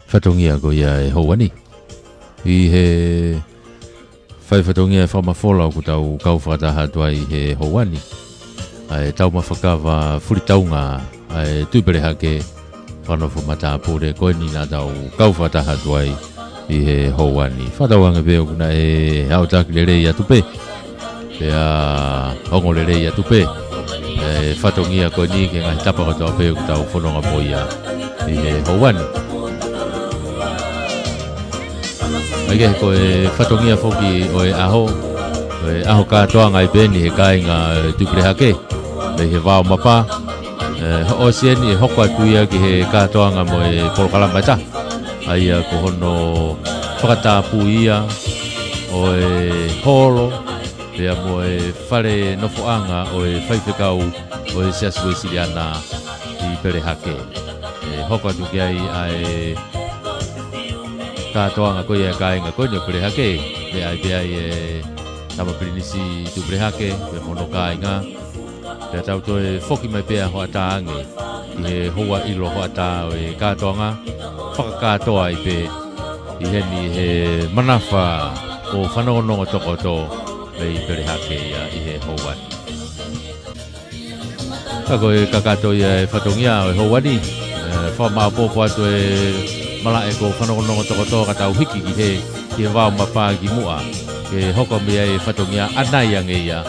fatongia ko ia he houa ni. ʻI he fai fatongia e fakamafola ʻoku tau kau fakataha atu ai he houa ni. ʻA e taumafa kava Fulitaunga, ʻa e Tuʻipelehake, fakanofo matāpule ko eni naʻa tau kau fakataha atu ai ʻi he houa ni. Fakatauange pē ʻoku naʻe haʻutaki lelei atu pē. Pea ongo lelei atu pē e fatongia ko eni ki he ngaahi tapa kotoa pē ʻoku tau fononga mo ia ʻi he houa ni. ʻA ia ko e fatongia foki ʻo e ʻaho, ʻo e ʻaho kātoanga ʻi pē eni he kāinga ʻo e Tuʻi Pelehake, mei he Vao Mapa. ʻE, hoʻo sieni ʻe hoko atu ia ki he kātoanga mo e polokalama ʻe taha. ʻA ia ko hono fakatapui ia ʻo e holo, pea mo e fale nofoʻanga ʻo e faifekau ʻo e Siasi Uēsiliana ʻi Pelehake. ʻE hoko atu ki ai ʻa e kātoanga ko ia e kāinga ko eni ʻo Pelehake, pea ʻai pē ai e Tama Pilinisi Tuʻi Pelehake, pea mo hono kāinga. Pea tau toe foki mai pē ʻa hoʻatā ange, ʻi he houa ʻilo hoʻatā ʻo e kātoanga, fakakātoa ai pē, ʻi heni he Manafa ʻo Fanongonongo Tokoto, mei Pelehake ia ʻi he houa ni. Ka ko e kakato ia e fatongia ʻo e houa ni, ʻe, fakamāopoopo atu e malaʻe ko Fanongonongo Tokoto ka tau hiki ki he, ki he Vao Mapa ki muʻa. Ke hoko mai ai e fatongia ʻanai ange ia.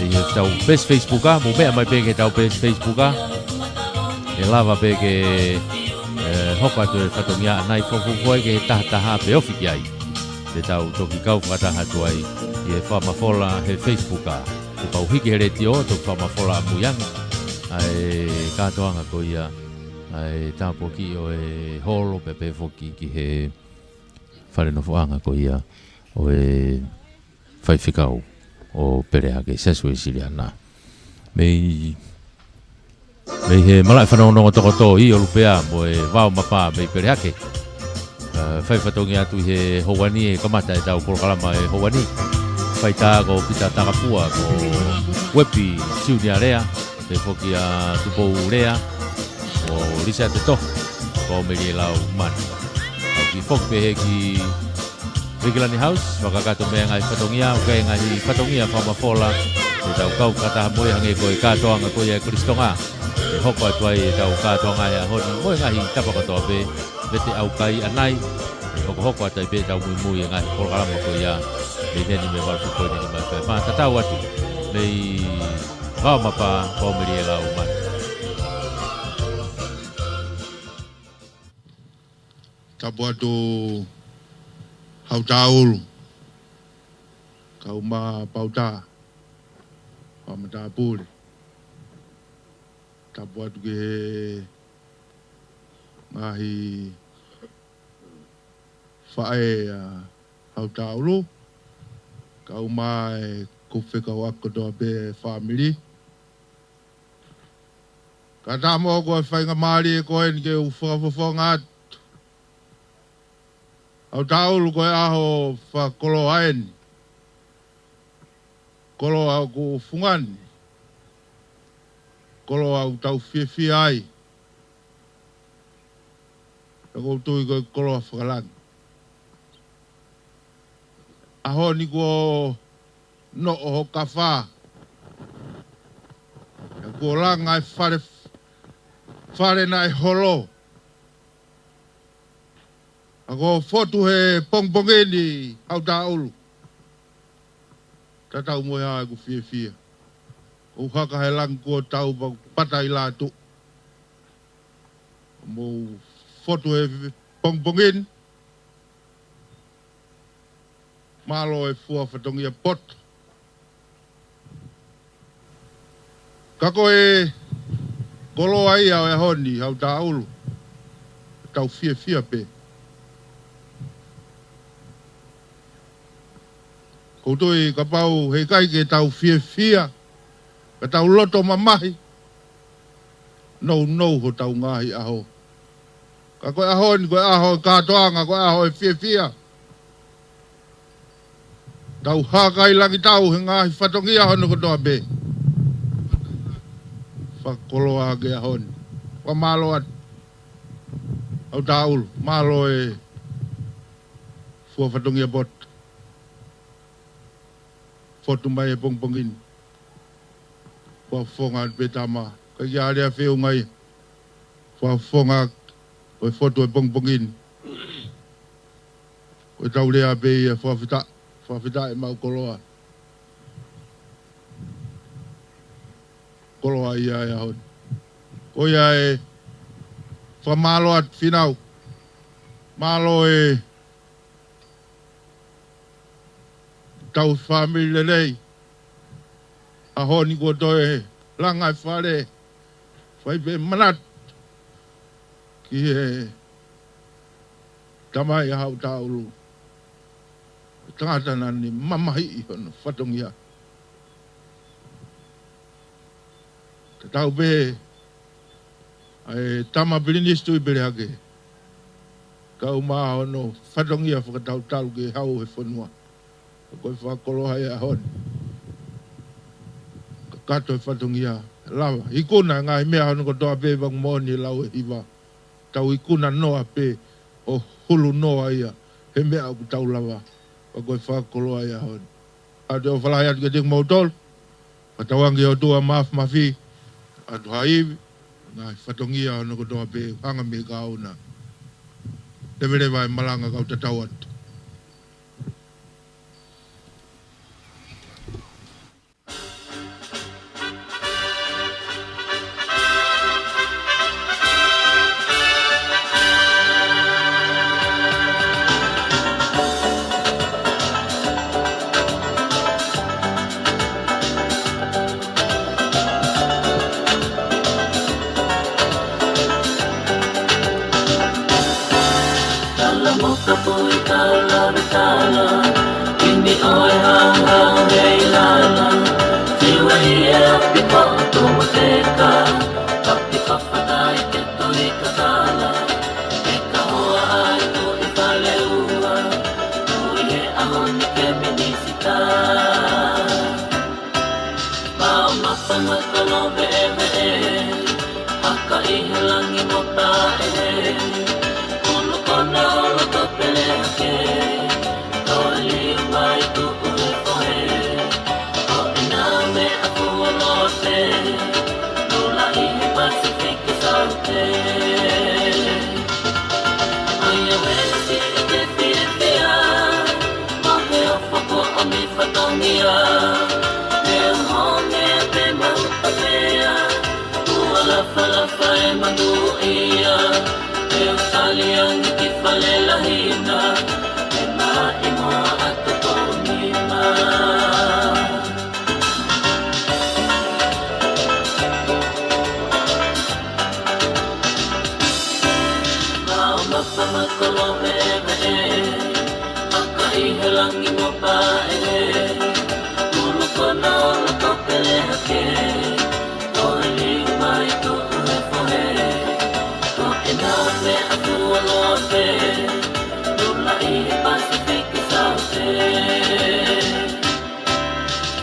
ʻI he tau peesi Facebook ʻa, mou meʻa mai pē ki he tau peesi Facebook ʻa. ʻE lava pē ke, ʻe, hoko atu e fatongia ʻanai fofofoe ki he taha taha pe ofi ki ai. Te tau toki kau fakataha atu ai ʻi he fakamafola he Facebook ʻa. Kuo pau hiki he letiō, toki fakamafola ʻamui ange ʻa e kātoanga ko ia, ʻa e tāpuakiʻi ʻo e holo pea pehē foki ki he fale nofoʻanga ko ia ʻo e faifekau ʻo Pelehake Siasi Uēsiliana. Mei, mei he malaʻe Fanongonongo Tokoto ʻi ʻOlupea mo e Vao Mapa mei Pelehake. ʻE, fai fatongia atu ʻi he houa ni, he kamata e tau polokalama he houa ni. Faitā ko Pita Takafua, ko Uepi Siunia Lea, pehē foki ʻa Tupou Lea, ko Lisa Tetoho, ko Melie Laumani. Tau kiʻi foki pē he ki Vikilani House, fakakakato mai e ngaahi fatongia, ʻoku ʻi ai e ngaahi fatongia fakamafola, ʻe tau kau fakataha mo ia hangē ko e kātoanga ko ia e Kolisi Tonga. ʻE hoko atu ai e tau kātoanga he ʻaho ni, mo e ngaahi tapa kotoa pē, vete ʻaukai ʻanai, ʻe hokohoko atu ai pē tau muimui e ngaahi polokalama ko ia, mei heni mei he valu fitu poini nima F M. Tatau atu, mei Vao Mapa, ko Melie Laumani. Tapu atu Hautaulu, kau mai Pauta, Haʻa Matāpule. Tapu atu ki he ngaahi faʻē ʻa Hautaulu, kau mai e kupu fekauʻaki kotoa pē fāmili. Ka tamo ko e faingamālie ko eni ke u fakafofonga atu. Hautaulu ko e ʻaho fakakoloa eni. Koloa ʻoku fungani. Koloa ʻoku tau fiefia ai. Pea ʻoku ou tui ko e koloa fakalangi. ʻAho ni kuo noʻo ho kafa. Pea kuo langa e fale, fale naʻe holo. ʻA ko e fotu he pongipongi ni Hautaulu. Tatau mo e ʻa ʻeku fiefia. ʻOku haka he langi kuo tau pa-, pata ʻi lātu. Mou fotu he pongipongi ni. Mālō e fua fatongia poto. Ka ko e koloa ia ʻo e ʻaho ni Hautaulu. Tau fiefia pē. ʻOku ou tui kapau heʻikai ke tau fiefia, ka tau loto mamahi, nounou hotau ngaahi ʻaho. Ka ko e ʻaho ni, ko e ʻaho e kātoanga, ko e ʻaho e fiefia. Tau haka ʻi langi tau he ngaahi fatongia hono kotoa pē. Fakakoloa ake ʻaho ni. Fakamālō atu. Hautaulu, mālō e fua fatongia poto. Fotu mai he pongipongi ni. Fakafofonga atu pē tama. Ka ia ale a feʻunga ia. Fakafofonga ʻo e fotu he pongipongi ni. Ko e tau lea pē ia fakafetaʻi, fakafetaʻi maʻu koloa. Koloa ia e ʻaho ni. Ko ia e fakamālō atu Fīnau. Mālō e tau fāmili lelei. ʻAho ni kuo toe langa e fale, fai pē manatu ki he tamai ʻa Haʻu Taulu, tangata naʻa ne mamahiʻi hono fatongia. Tatau pē ʻa e tama Pilinisi Tuʻipelehake, kau mo hono fatongia fakatautalu ki he hau he fonua. Ka ko e fakakoloa he ʻaho ni, kakato e fatongia, lava ikuna e ngaahi meʻa hono kotoa pē, pea ʻoku moʻoni e lau ʻa e hiva, tau ikuna noa pē ʻo hulu noa ia he meʻa ʻoku tau lava. Ka ko e fakakoloa he ʻaho ni, ʻoatu e ʻofa lahi atu kiate kimoutolu. Fakatauange ki he ʻOtua Mafimafi, ʻoatu ha ivi, ngaahi fatongia hono kotoa pē, hanga mei he kahaʻu na. Leveleva e malanga kau tatau atu. Tala mo ka pui kau lave tala, ʻimi ʻoe hauhau he ilala, tiwa ia piko tu mateka, kapi ka fanai ke tui ka tala, e ka hoa ai tu i Faleua, tui he ʻaho ni ke minisitā. Pau mapa ma kolo veʻeveʻe, haka ʻi he langi mo paʻehe. Ulu kona olo to pele hake, toe liu mai tuʻu he pohe. Ko ena meʻa kuo lote, lula ʻi he Pasifiki Saute. ʻAi ʻa Uēsite fiefia, mo he ʻofa ko ʻeni fatongia. Te u hongea pē mahuta pea, ua lafalafa e manuʻia. Te u tali ange ki Falelahina, e maʻimoa atu kou nima. Pau mapa ma kolo veʻeveʻe, haka ʻi he langi mo paʻehe. Ulu kona olo to pele hake, toe liu mai tuʻu he pohe. Ko ena meʻa kuo lote, lula ʻi he Pasifiki Saute.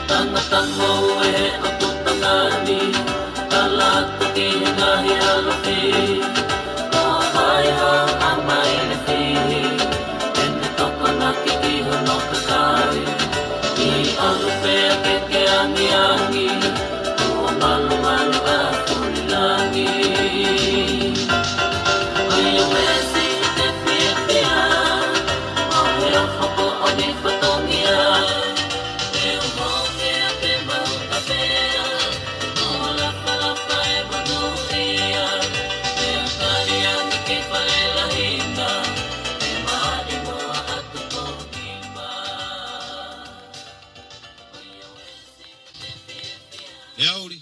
Tangata ngoue ʻoku tangani, tala atu ki he ngaahi ʻalofi. Ko hai hao ʻa mai le fihi, ʻene tokonaki ki hono kakai. ʻI ʻalu pea ke ke angiangi, ua malumalu ʻa Fulilangi. ʻAi ʻa Uēsite fiefia, mo he ʻofa ko ʻeni fatongia. ʻE auli,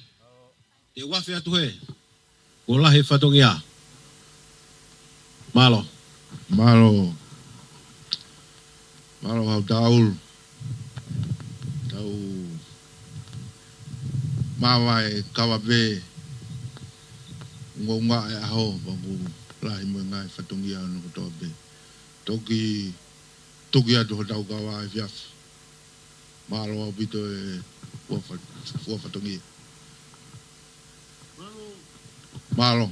te u afe atu he. Kuo lahi e fatongia. Mālō. Mālō. Mālō Haʻu Taulu. Tau māvae kava pē. Ngonga e ʻaho, pea kuo lahi mo e ngaahi fatongia hono kotoa pē. Toki, toki atu hotau kava efiafi. Mālō ʻaupito e fua fa-, fua fatongia. Mālō.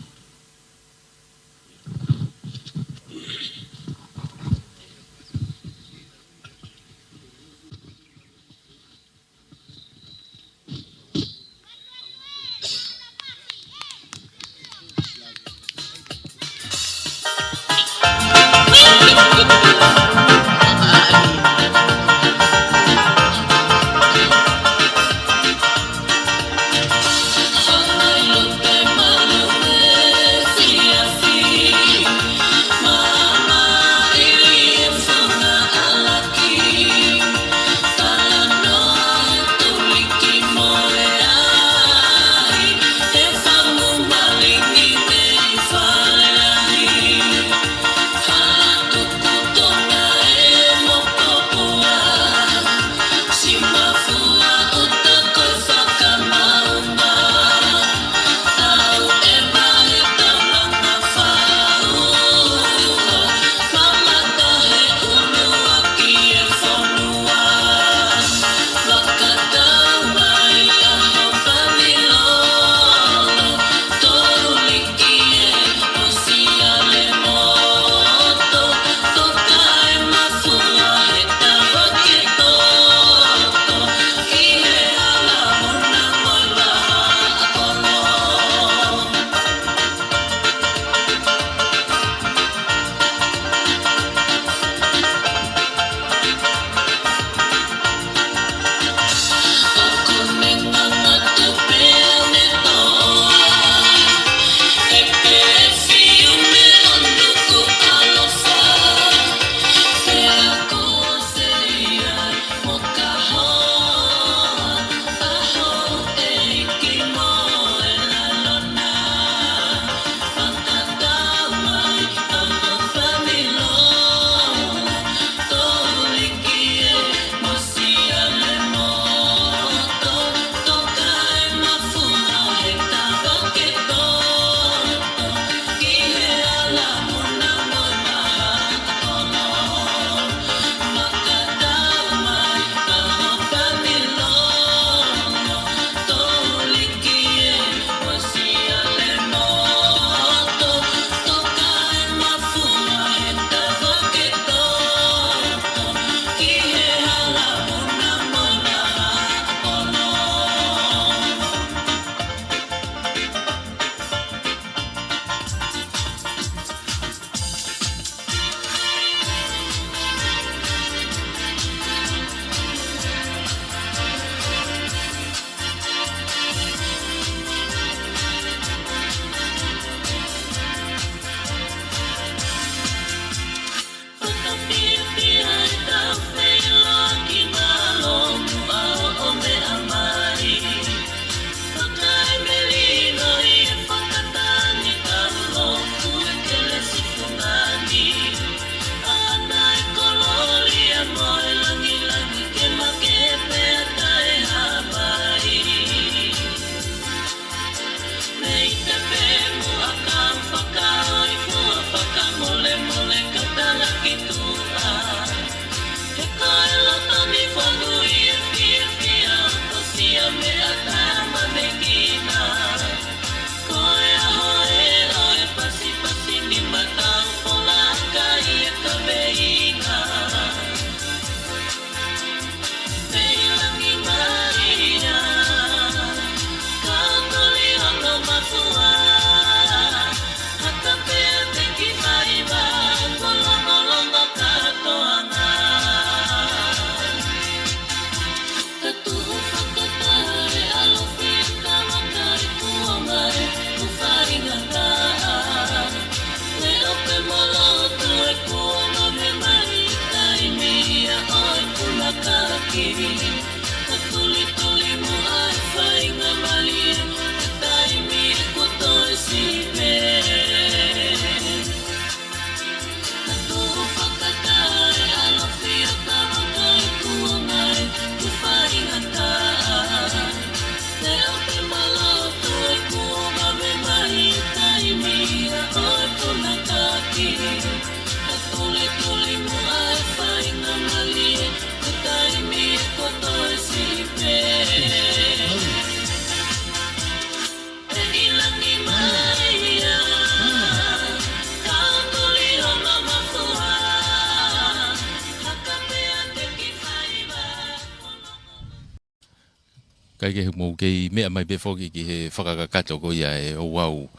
ʻIkai ke mou kei meʻa mai pē foki ki he fakakakato ko ia ʻe ouau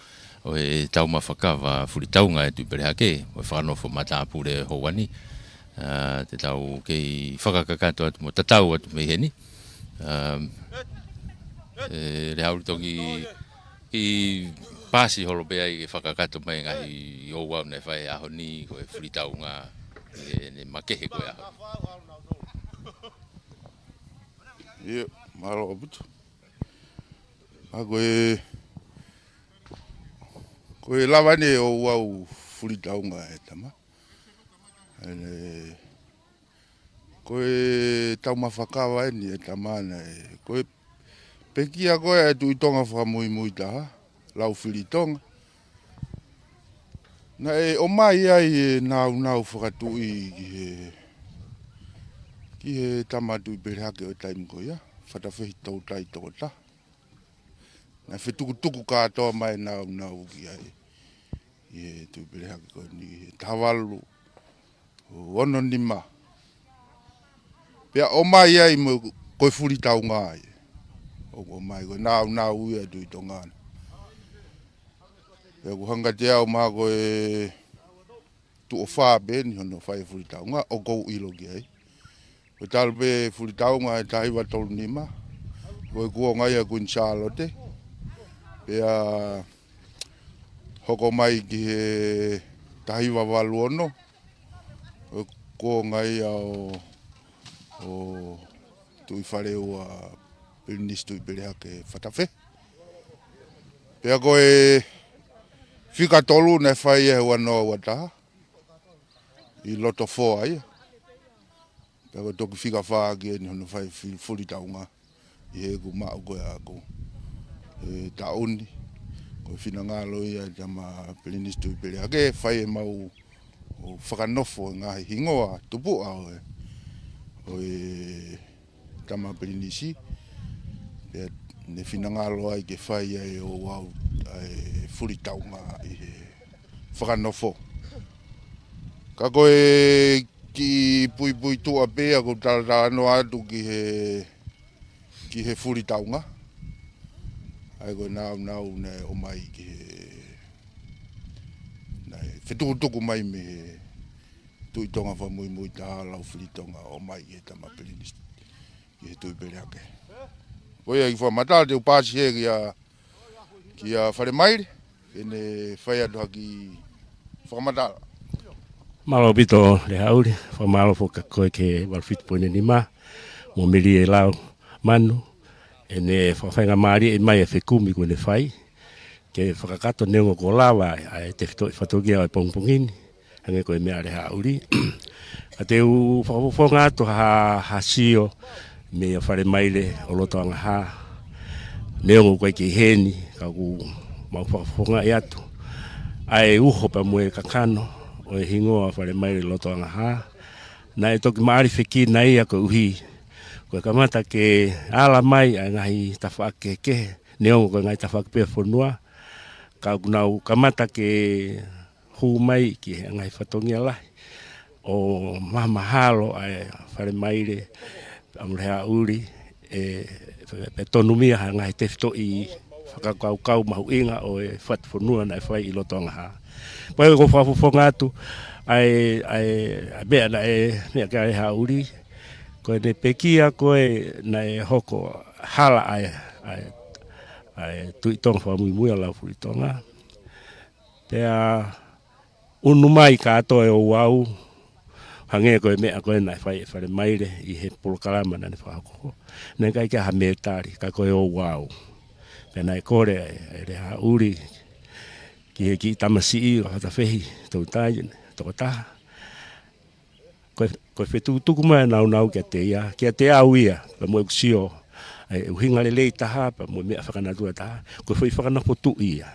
ʻo e taumafa kava Fulitaunga ʻe Tuʻipelehake, ʻo e fakanofo matāpule houa ni. ʻA, te tau kei fakakakato atu mo tatau atu mei heni. ʻA, ʻe, Lehaʻuli, toki kiʻi paasi holo pē ai ke fakakakato mai ngaahi ouau naʻe fai he ʻaho ni ko e Fulitaunga, ʻi heʻene makehe ko e ʻaho ni. ʻIo, mālō ʻaupito. ʻA, ko e, ko e lava eni e ouau Fulitaunga ʻe tama. ʻEne, ko e taumafa kava eni ʻe tama naʻe, ko e pekia ko ē ʻa e Tuʻi Tonga Fakamuimui Taha, Laufilitonga. Naʻe ʻomai ai e nāunau fakatuʻi ki he, ki he tama Tuʻipelehake ʻo e taimi ko ia, Fatafehi Toutai Tokotaha. Naʻe fetukutuku kātoa mai e nāunau ki ai ʻi he Tuʻipelehake ko eni he taha valu ono nima. Pea ʻomai ai mo ko e Fulitaunga ia. ʻOku ʻomai ko e nāunau ia ʻa e Tuʻi Tonga. Pea ʻoku hangē kiate au mahalo ko e tuʻo fā pē eni hono fai e Fulitaunga ʻoku ou ʻilo ki ai. Ko e talu pē Fulitaunga ʻe taha hiva tolu nima, ko e kuonga ia ʻo Kuini Sālote. Pea hoko mai ki he taha hiva valu ono, ko e kuonga ia ʻo, ʻo Tuʻifaleʻua Pilinisi Tuʻipelehake Fatafehi. Pea ko e fika tolu naʻe fai ia he ua noa ua taha ʻi loto foa ia. Pea ko e toki fika fā ki eni hono fai e Fuli-, Fulitaunga ʻi heʻeku maʻu ko ē ʻaʻaku he taʻu ni. Ko e finangalo ia ʻa e tama Pilinisi Tuʻipelehake ke fai ʻemau fakanofo e ngaahi hingoa tupuʻa ʻo e, ʻo e tama Pilinisi. Pea ne finangalo ai ke fai ai e ouau ʻa e Fulitaunga ʻi he fakanofo. Ka ko e kiʻi puipuituʻa pē ia ʻoku ou talatalanoa atu ki he, ki he Fulitaunga. ʻA ia ko e nāunau naʻe ʻomai ki he, naʻe fetukutuku mai mei he Tuʻi Tonga Fakamuimui Taha, Laufilitonga, ʻomai ki he tama Pilinisi, ki he Tuʻipelehake. Ko ia e kiʻi fakamatala, te u paasi hē kia, kia Falemaile ke ne fai atu ha kiʻi fakamatala. Mālō ʻaupito Lehaʻuli, fakamālō foki kia koe ki he valu fitu poini nima, mo Milie Lau Manu, ʻene fakafaingamālieʻi mai e fekumi kuo ne fai ke fakakakato, neongo kuo lava ʻa e tefitoʻi fatongia ʻo e pongipongi ni, hangē ko e meʻa ʻa Lehaʻuli. Ka te u fakafofonga atu ha, ha sio meia Falemaile ʻo Lotoangahā. Neongo ʻoku ʻikai ke ʻi heni, ka ʻoku mau fakafofongaʻi atu ʻa e uho pea mo e kakano ʻo e hingoa Falemaile Lotoangahā. Naʻe toki maʻalifekina ia koeʻuhi ko e kamata ke ala mai ʻa e ngaahi tafaʻaki kehekehe, neongo ko e ngaahi tafaʻaki pē ʻo e fonua, ka ʻoku nau kamata ke hū mai ki he ngaahi fatongia lahi ʻo mahamahalo ʻa e Falemaile pea mo Lehaʻuli, ʻe, pea tonu mei ha ngaahi tefitoʻi fakakaukau mahuʻinga ʻo e fatu fonua naʻe fai ʻi Lotoangahā. Pea ʻoku ou fakafofonga atu ʻa e, ʻa e, ʻa e meʻa naʻe, meʻa kia Lehaʻuli, ko ʻene pekia ko ē naʻe hoko hala ʻa e, ʻa e, ʻa e Tuʻi Tonga Fakamuimui ʻa Laufilitonga. Pea ʻunu mai kātoa e ouau, hangē ko e meʻa ko ē naʻe fai ʻe Falemaile ʻi he polokalama naʻa ne fakahoko. Naʻe ʻikai ke ʻi ai ha mētali, ka ko e ouau. Pea naʻe kole ʻe, ʻe Lehaʻuli ki he kiʻi tamasiʻi ʻo Fatafehi Toutai Tokotaha. Ko e, ko e fetukutuku mai e nāunau kiate ia, kiate au ia, pea mo ʻeku sio, ʻa e ʻuhinga lelei taha, pea mo e meʻa fakanatula taha, ko e foʻi fakanofo tuʻi ia.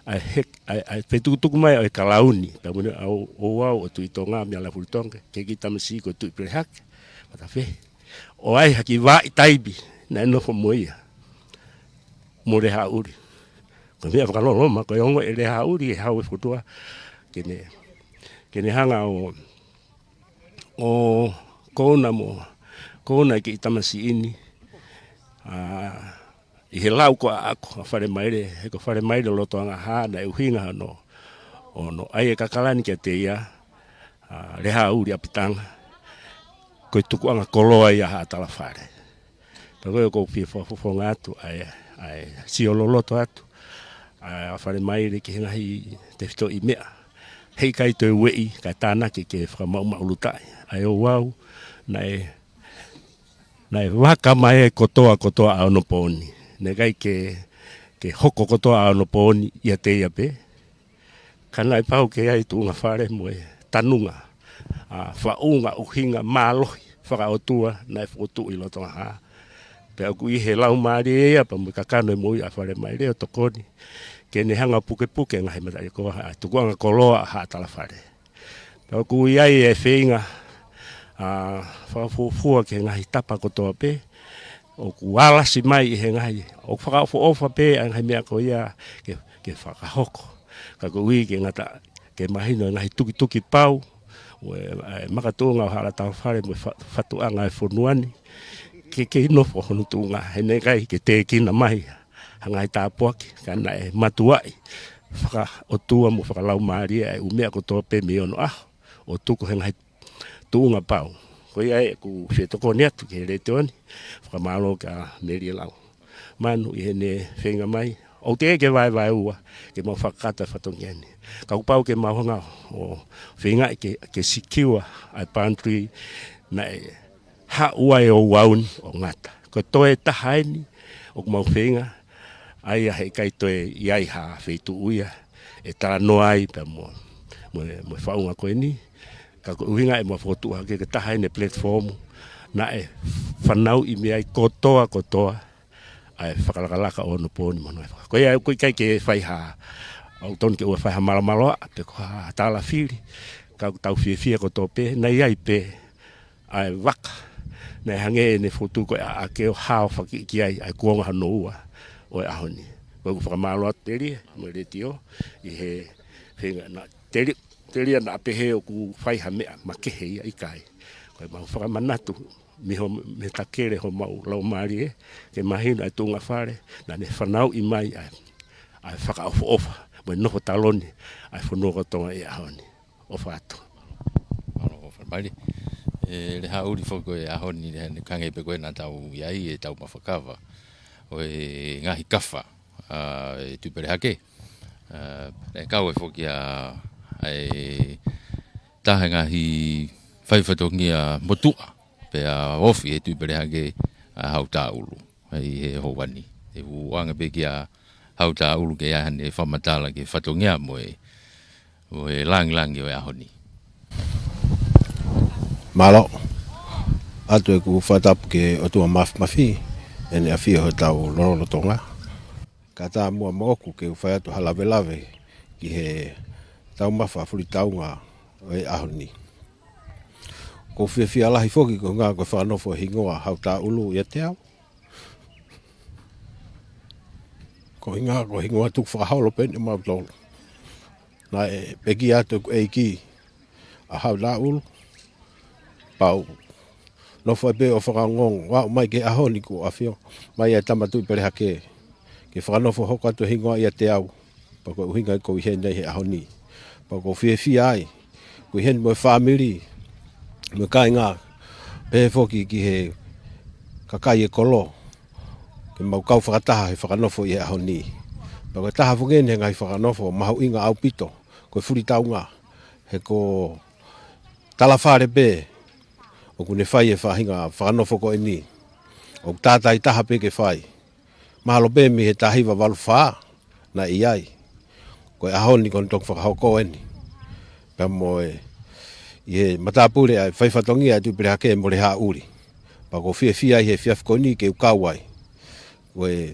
ʻA e hek-, ʻa e, ʻa e fetukutuku mai ʻo e kalauni, pea mo e, ʻa e ou-, ouau ʻo Tuʻi Tonga mei Laufilitonga, ki he kiʻi tamasiʻi ko Tuʻipelehake Fatafehi. ʻO ʻai ha kiʻi vaʻa taimi naʻe nofo mo ia, mo Lehaʻuli. Ko e meʻa fakaloloma, ko e ongo ʻe Lehaʻuli e hau e fokotuʻa ke ne, ke ne hanga ʻo, ʻo kouna mo, kouna e kiʻi tamasiʻi ni, ʻI he lau ko ē ʻa ʻAko, ʻa Falemaile, he ko Falemaile Lotongahā, naʻe ʻuhinga hono, hono ʻai e kakala ni kiate ia, ʻa Lehāuli ʻApitanga, ko e tukuʻanga koloa ia ʻa Haʻa Talafale. Pea ko e ʻoku ou fie fakafofonga atu, ʻa e, ʻa e sio loloto atu, ʻa Falemaile ki he ngaahi tefitoʻi meʻa. Heʻikai toe ueʻi, kae tānaki ke fakamaʻumaʻulutaʻi. ʻA e ouau, naʻe, naʻe vaka mai e kotoa kotoa ʻa Onopooni. Naʻe ʻikai ke, ke hoko kotoa ʻa Onopooni ʻiate ia pē. Ka naʻe pau ke ʻi ai tuʻunga fale mo e tanunga, ʻa, faʻunga ʻuhinga mālohi fakaʻotua naʻe fokotuʻu ʻi Lotongahā. Pea ʻoku ʻi he laumālie ia pea mo e kakano e moʻui ʻa Falemaile ʻo tokoni ke ne hanga ʻo pukepuke ngaahi mataʻi ko ē ʻa e tukuʻanga koloa ʻa Haʻa Talafale. Pea ʻoku ʻi ai e feinga, ʻa, fakafuofua ki he ngaahi tapa kotoa pē, ʻoku alasi mai ʻi he ngaahi, ʻoku fakaʻofoʻofa pē ʻa e ngaahi meʻa ko ia ke, ke fakahoko. Ka koeʻuhi ke ngata, ke mahino e ngaahi tukituki pau, ʻo e, e makatuʻunga ʻo Haʻa Talafale mo e fa-, fatuʻanga e fonua ni, ke, ke nofo hono tuʻunga, he naʻe ʻikai ke tēkina mai ha ngaahi tāpuaki, ka naʻe matuaʻi fakaʻotua mo fakalaumālie ʻa e ʻū meʻa kotoa pē mei onoʻaho, ʻo tuku he ngaahi tuʻunga pau. Ko ia ʻeku fie tokoni atu ki he letiō ni, fakamālō kia Melie Lau Manu ʻi heʻene feinga mai. ʻOku teʻeki ke vaevaeua ke mau fakakakato e fatongia ni. Ka kuo pau ke mau hanga ʻo feingaʻi ke, ke secure ʻa e boundary naʻe haʻu ai e ouau ni ʻo ngata. Ko e toe taha eni ʻoku mau feinga, ʻa ia heʻikai toe ʻi ai ha feituʻu ia ʻe talanoa ai pea mo, mo, mo e faʻunga ko eni. Ka ko e ʻuhinga ʻemau fokotuʻu hake ko e taha eni e platform naʻe fanauʻi mei ai kotoa kotoa ʻa e fakalakalaka ʻo Onopooni mo hono ʻai faka-. Ko ia ʻoku ʻikai ke fai ha, ʻoku tonu ke ʻoua fai ha malamaloaʻa pe ko ha tālafili. Ka ʻoku tau fiefia kotoa pē, naʻe ʻi ai pē ʻa e vaka naʻe hangē ʻene fotu ko e ʻaʻake ʻo hao fakiʻi ki ai ʻa e kuonga hono ua ʻo e ʻaho ni. Ko ʻeku fakamālō atu Telia mo e letiō ʻi he feinga na Teli-, Telia naʻa pehē ʻoku fai ha meʻa makehe ia, ʻikai. Ko ʻemau fakamanatu mei ho-, mei he takele homau laumālie ke mahino ʻa e tuʻunga fale naʻa ne fanauʻi mai ʻa e, ʻa e fakaʻofoʻofa mo e nofo taloni ʻa e fonua ko Tonga ʻi he ʻaho ni. ʻOfa atu. Mālō, ʻofa mai. ʻE Lehāuli foki ko e ʻaho ni, he naʻe hangē pē ko ē naʻa tau ʻi ai ʻetau mafuakava ʻo e ngaahi kafa, ʻa, ʻe Tuʻipelehake. ʻA, naʻe kau ai foki ʻa, ʻa e taha e ngaahi faifatongia motuʻa, pea ofi ʻe Tuʻipelehake ʻa Hautaʻulu ʻi he houa ni. ʻE hū ange pē kia Hautaʻulu ke ʻi ai haʻane fakamatala ki he fatongia mo e, mo e lāngilangi ʻo e ʻaho ni. Mālō. ʻOatu ʻeku fakatapu ki he ʻOtua Māfimafi, ʻene ʻafio ʻi hotau lotolotonga. Kae ʻatā muʻa moʻoku ke u fai atu ha lavelave ki he taumafa fulitaunga ʻo e ʻaho ni. ʻOku ou fiefia lahi foki ko e ʻuhinga ko e fakanofo e hingoa Hautaʻulu ʻiate au. Ko e ʻuhinga ko e hingoa tukufakaholo pē eni ʻamautolu. Naʻe pekia atu ʻeku ʻeiki ʻa Hautaʻulu, pea u nofo ai pē ʻo fakaongoongo, ʻo aʻu mai ki he ʻaho ni kuo ʻafio mai ʻa e tama Tuʻipelehake ke fakanofo hoko atu e hingoa ʻiate au. Pea ko e ʻuhinga ia ʻoku ou ʻi heni ai he ʻaho ni. Pea ʻoku ou fiefia ai, ʻoku ou ʻi heni mo e fāmili, mo e kāinga, pehē foki ki he kakai e kolo, ke mau kau fakataha he fakanofo ʻi he ʻaho ni. Pea ko e taha foki eni he ngaahi fakanofo mahuʻinga ʻaupito, ko e fulitaunga, he ko Talafale pē ʻoku ne fai e faʻahinga fakanofo ko eni. ʻOku tātāitaha pē ke fai. Mahalo pē mei he taha hiva valu fā naʻe ʻi ai. Ko e ʻaho ni kuo ne toki fakahoko eni. Pea mo e, ʻi he matāpule ʻa e faifatongia ʻa Tuʻipelehake mo Lehāuli. Pea ʻoku ou fiefia ai he efiafi ko eni ke u kau ai. Ko e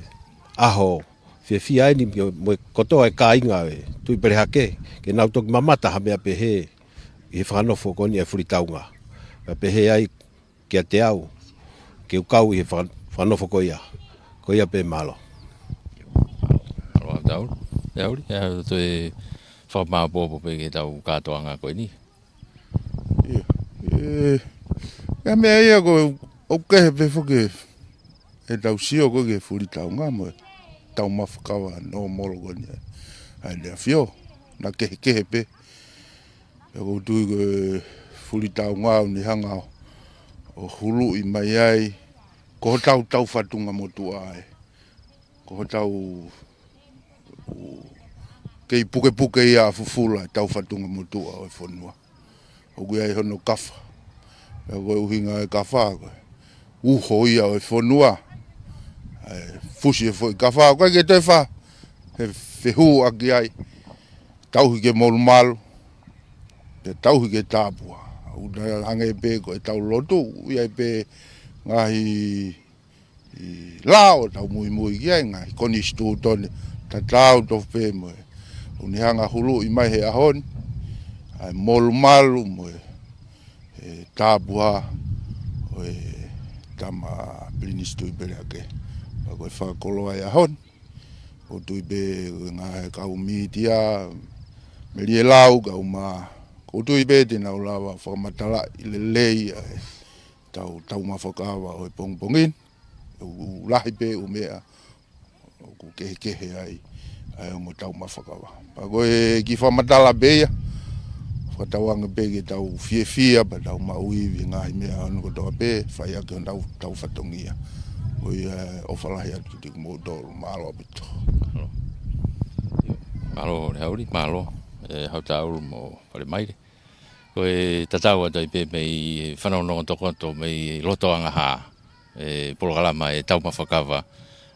ʻaho fiefia eni mo e, mo e kotoa e kāinga ʻo e Tuʻipelehake, ke nau toki mamata ha meʻa pehē ʻi he fakanofo ko eni ʻa e fulitaunga. Pea pehē ai kiate au ke u kau ʻi he faka-, fakanofo ko ia. Ko ia pē, mālō. Mālō Hautaʻulu. ʻE Hauli, ʻe Hauli, toe fakamāopoopo pē ki heʻetau kātoanga ko eni. ʻIo. ʻE, ʻa e meʻa ia ko e, ʻoku kehe pē foki e ʻetau sio ko ē ki he fulitaunga mo e taumafa kava nōmolo ko eni ʻa ʻEne ʻAfio, naʻa kehekehe pē. Pea ʻoku ou tui ko e fulitaunga ʻoku ne hanga ʻo huluʻi mai ai, ko hotau taufatunga motuʻa ē. Ko hotau ʻū kei pukepuke ia ʻa fufula e taufatunga motuʻa ʻo e fonua. ʻOku ʻi ai hono kafa. Pea ko e ʻuhinga e kafa ko e uho ia ʻo e fonua. ʻE fusi e foʻi kafa, ʻoku ʻikai ke toe fa-, he fehū ʻaki ai. Tauhi ke molumalu, pea tauhi ke tāpuhā. ʻOku hangē pē ko ʻetau lotu, ʻoku ʻi ai pē ngaahi ʻi lao ʻoku tau muimui ki ai, ngaahi konisitūtone tatau tofu pē mo e ʻoku ne hanga huluʻi mai he ʻaho ni ʻa e molumalu mo e, e tāpuhā ʻo e tama Pilinisi Tuʻipelea Kehe. Pea ko e fakakoloa e ʻaho ni, ʻoku ou tui pē ko e ngaahi kau mītia, Melie Lau, kau mā, ʻoku ou tui pē te nau lava fakamatalaʻi lelei ʻa e tau, taumafa kava ʻo e pongipongi ni. ʻOku lahi pē ʻū meʻa ʻoku kehekehe ai ʻa e ongo taumafa kava. Pea ko e kiʻi fakamatala pē ia, fakatauange pē ke tau fiefia pea tau maʻu ivi he ngaahi meʻa ʻa hono kotoa pē, fai ʻaki honau tau fatongia. Ko ia, ʻofa lahi atu kiate kimoutolu, mālō ʻaupito. Mālō Lehauli, mālō ʻe Hautaulu mo Falemaile. Ko e tatau atu ai pē mei fanongonongo tokoto mei loto Angahā, e polokalama e taumafa kava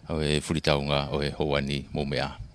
ʻo e fulitaunga ʻo e houa ni, mou meʻa ā.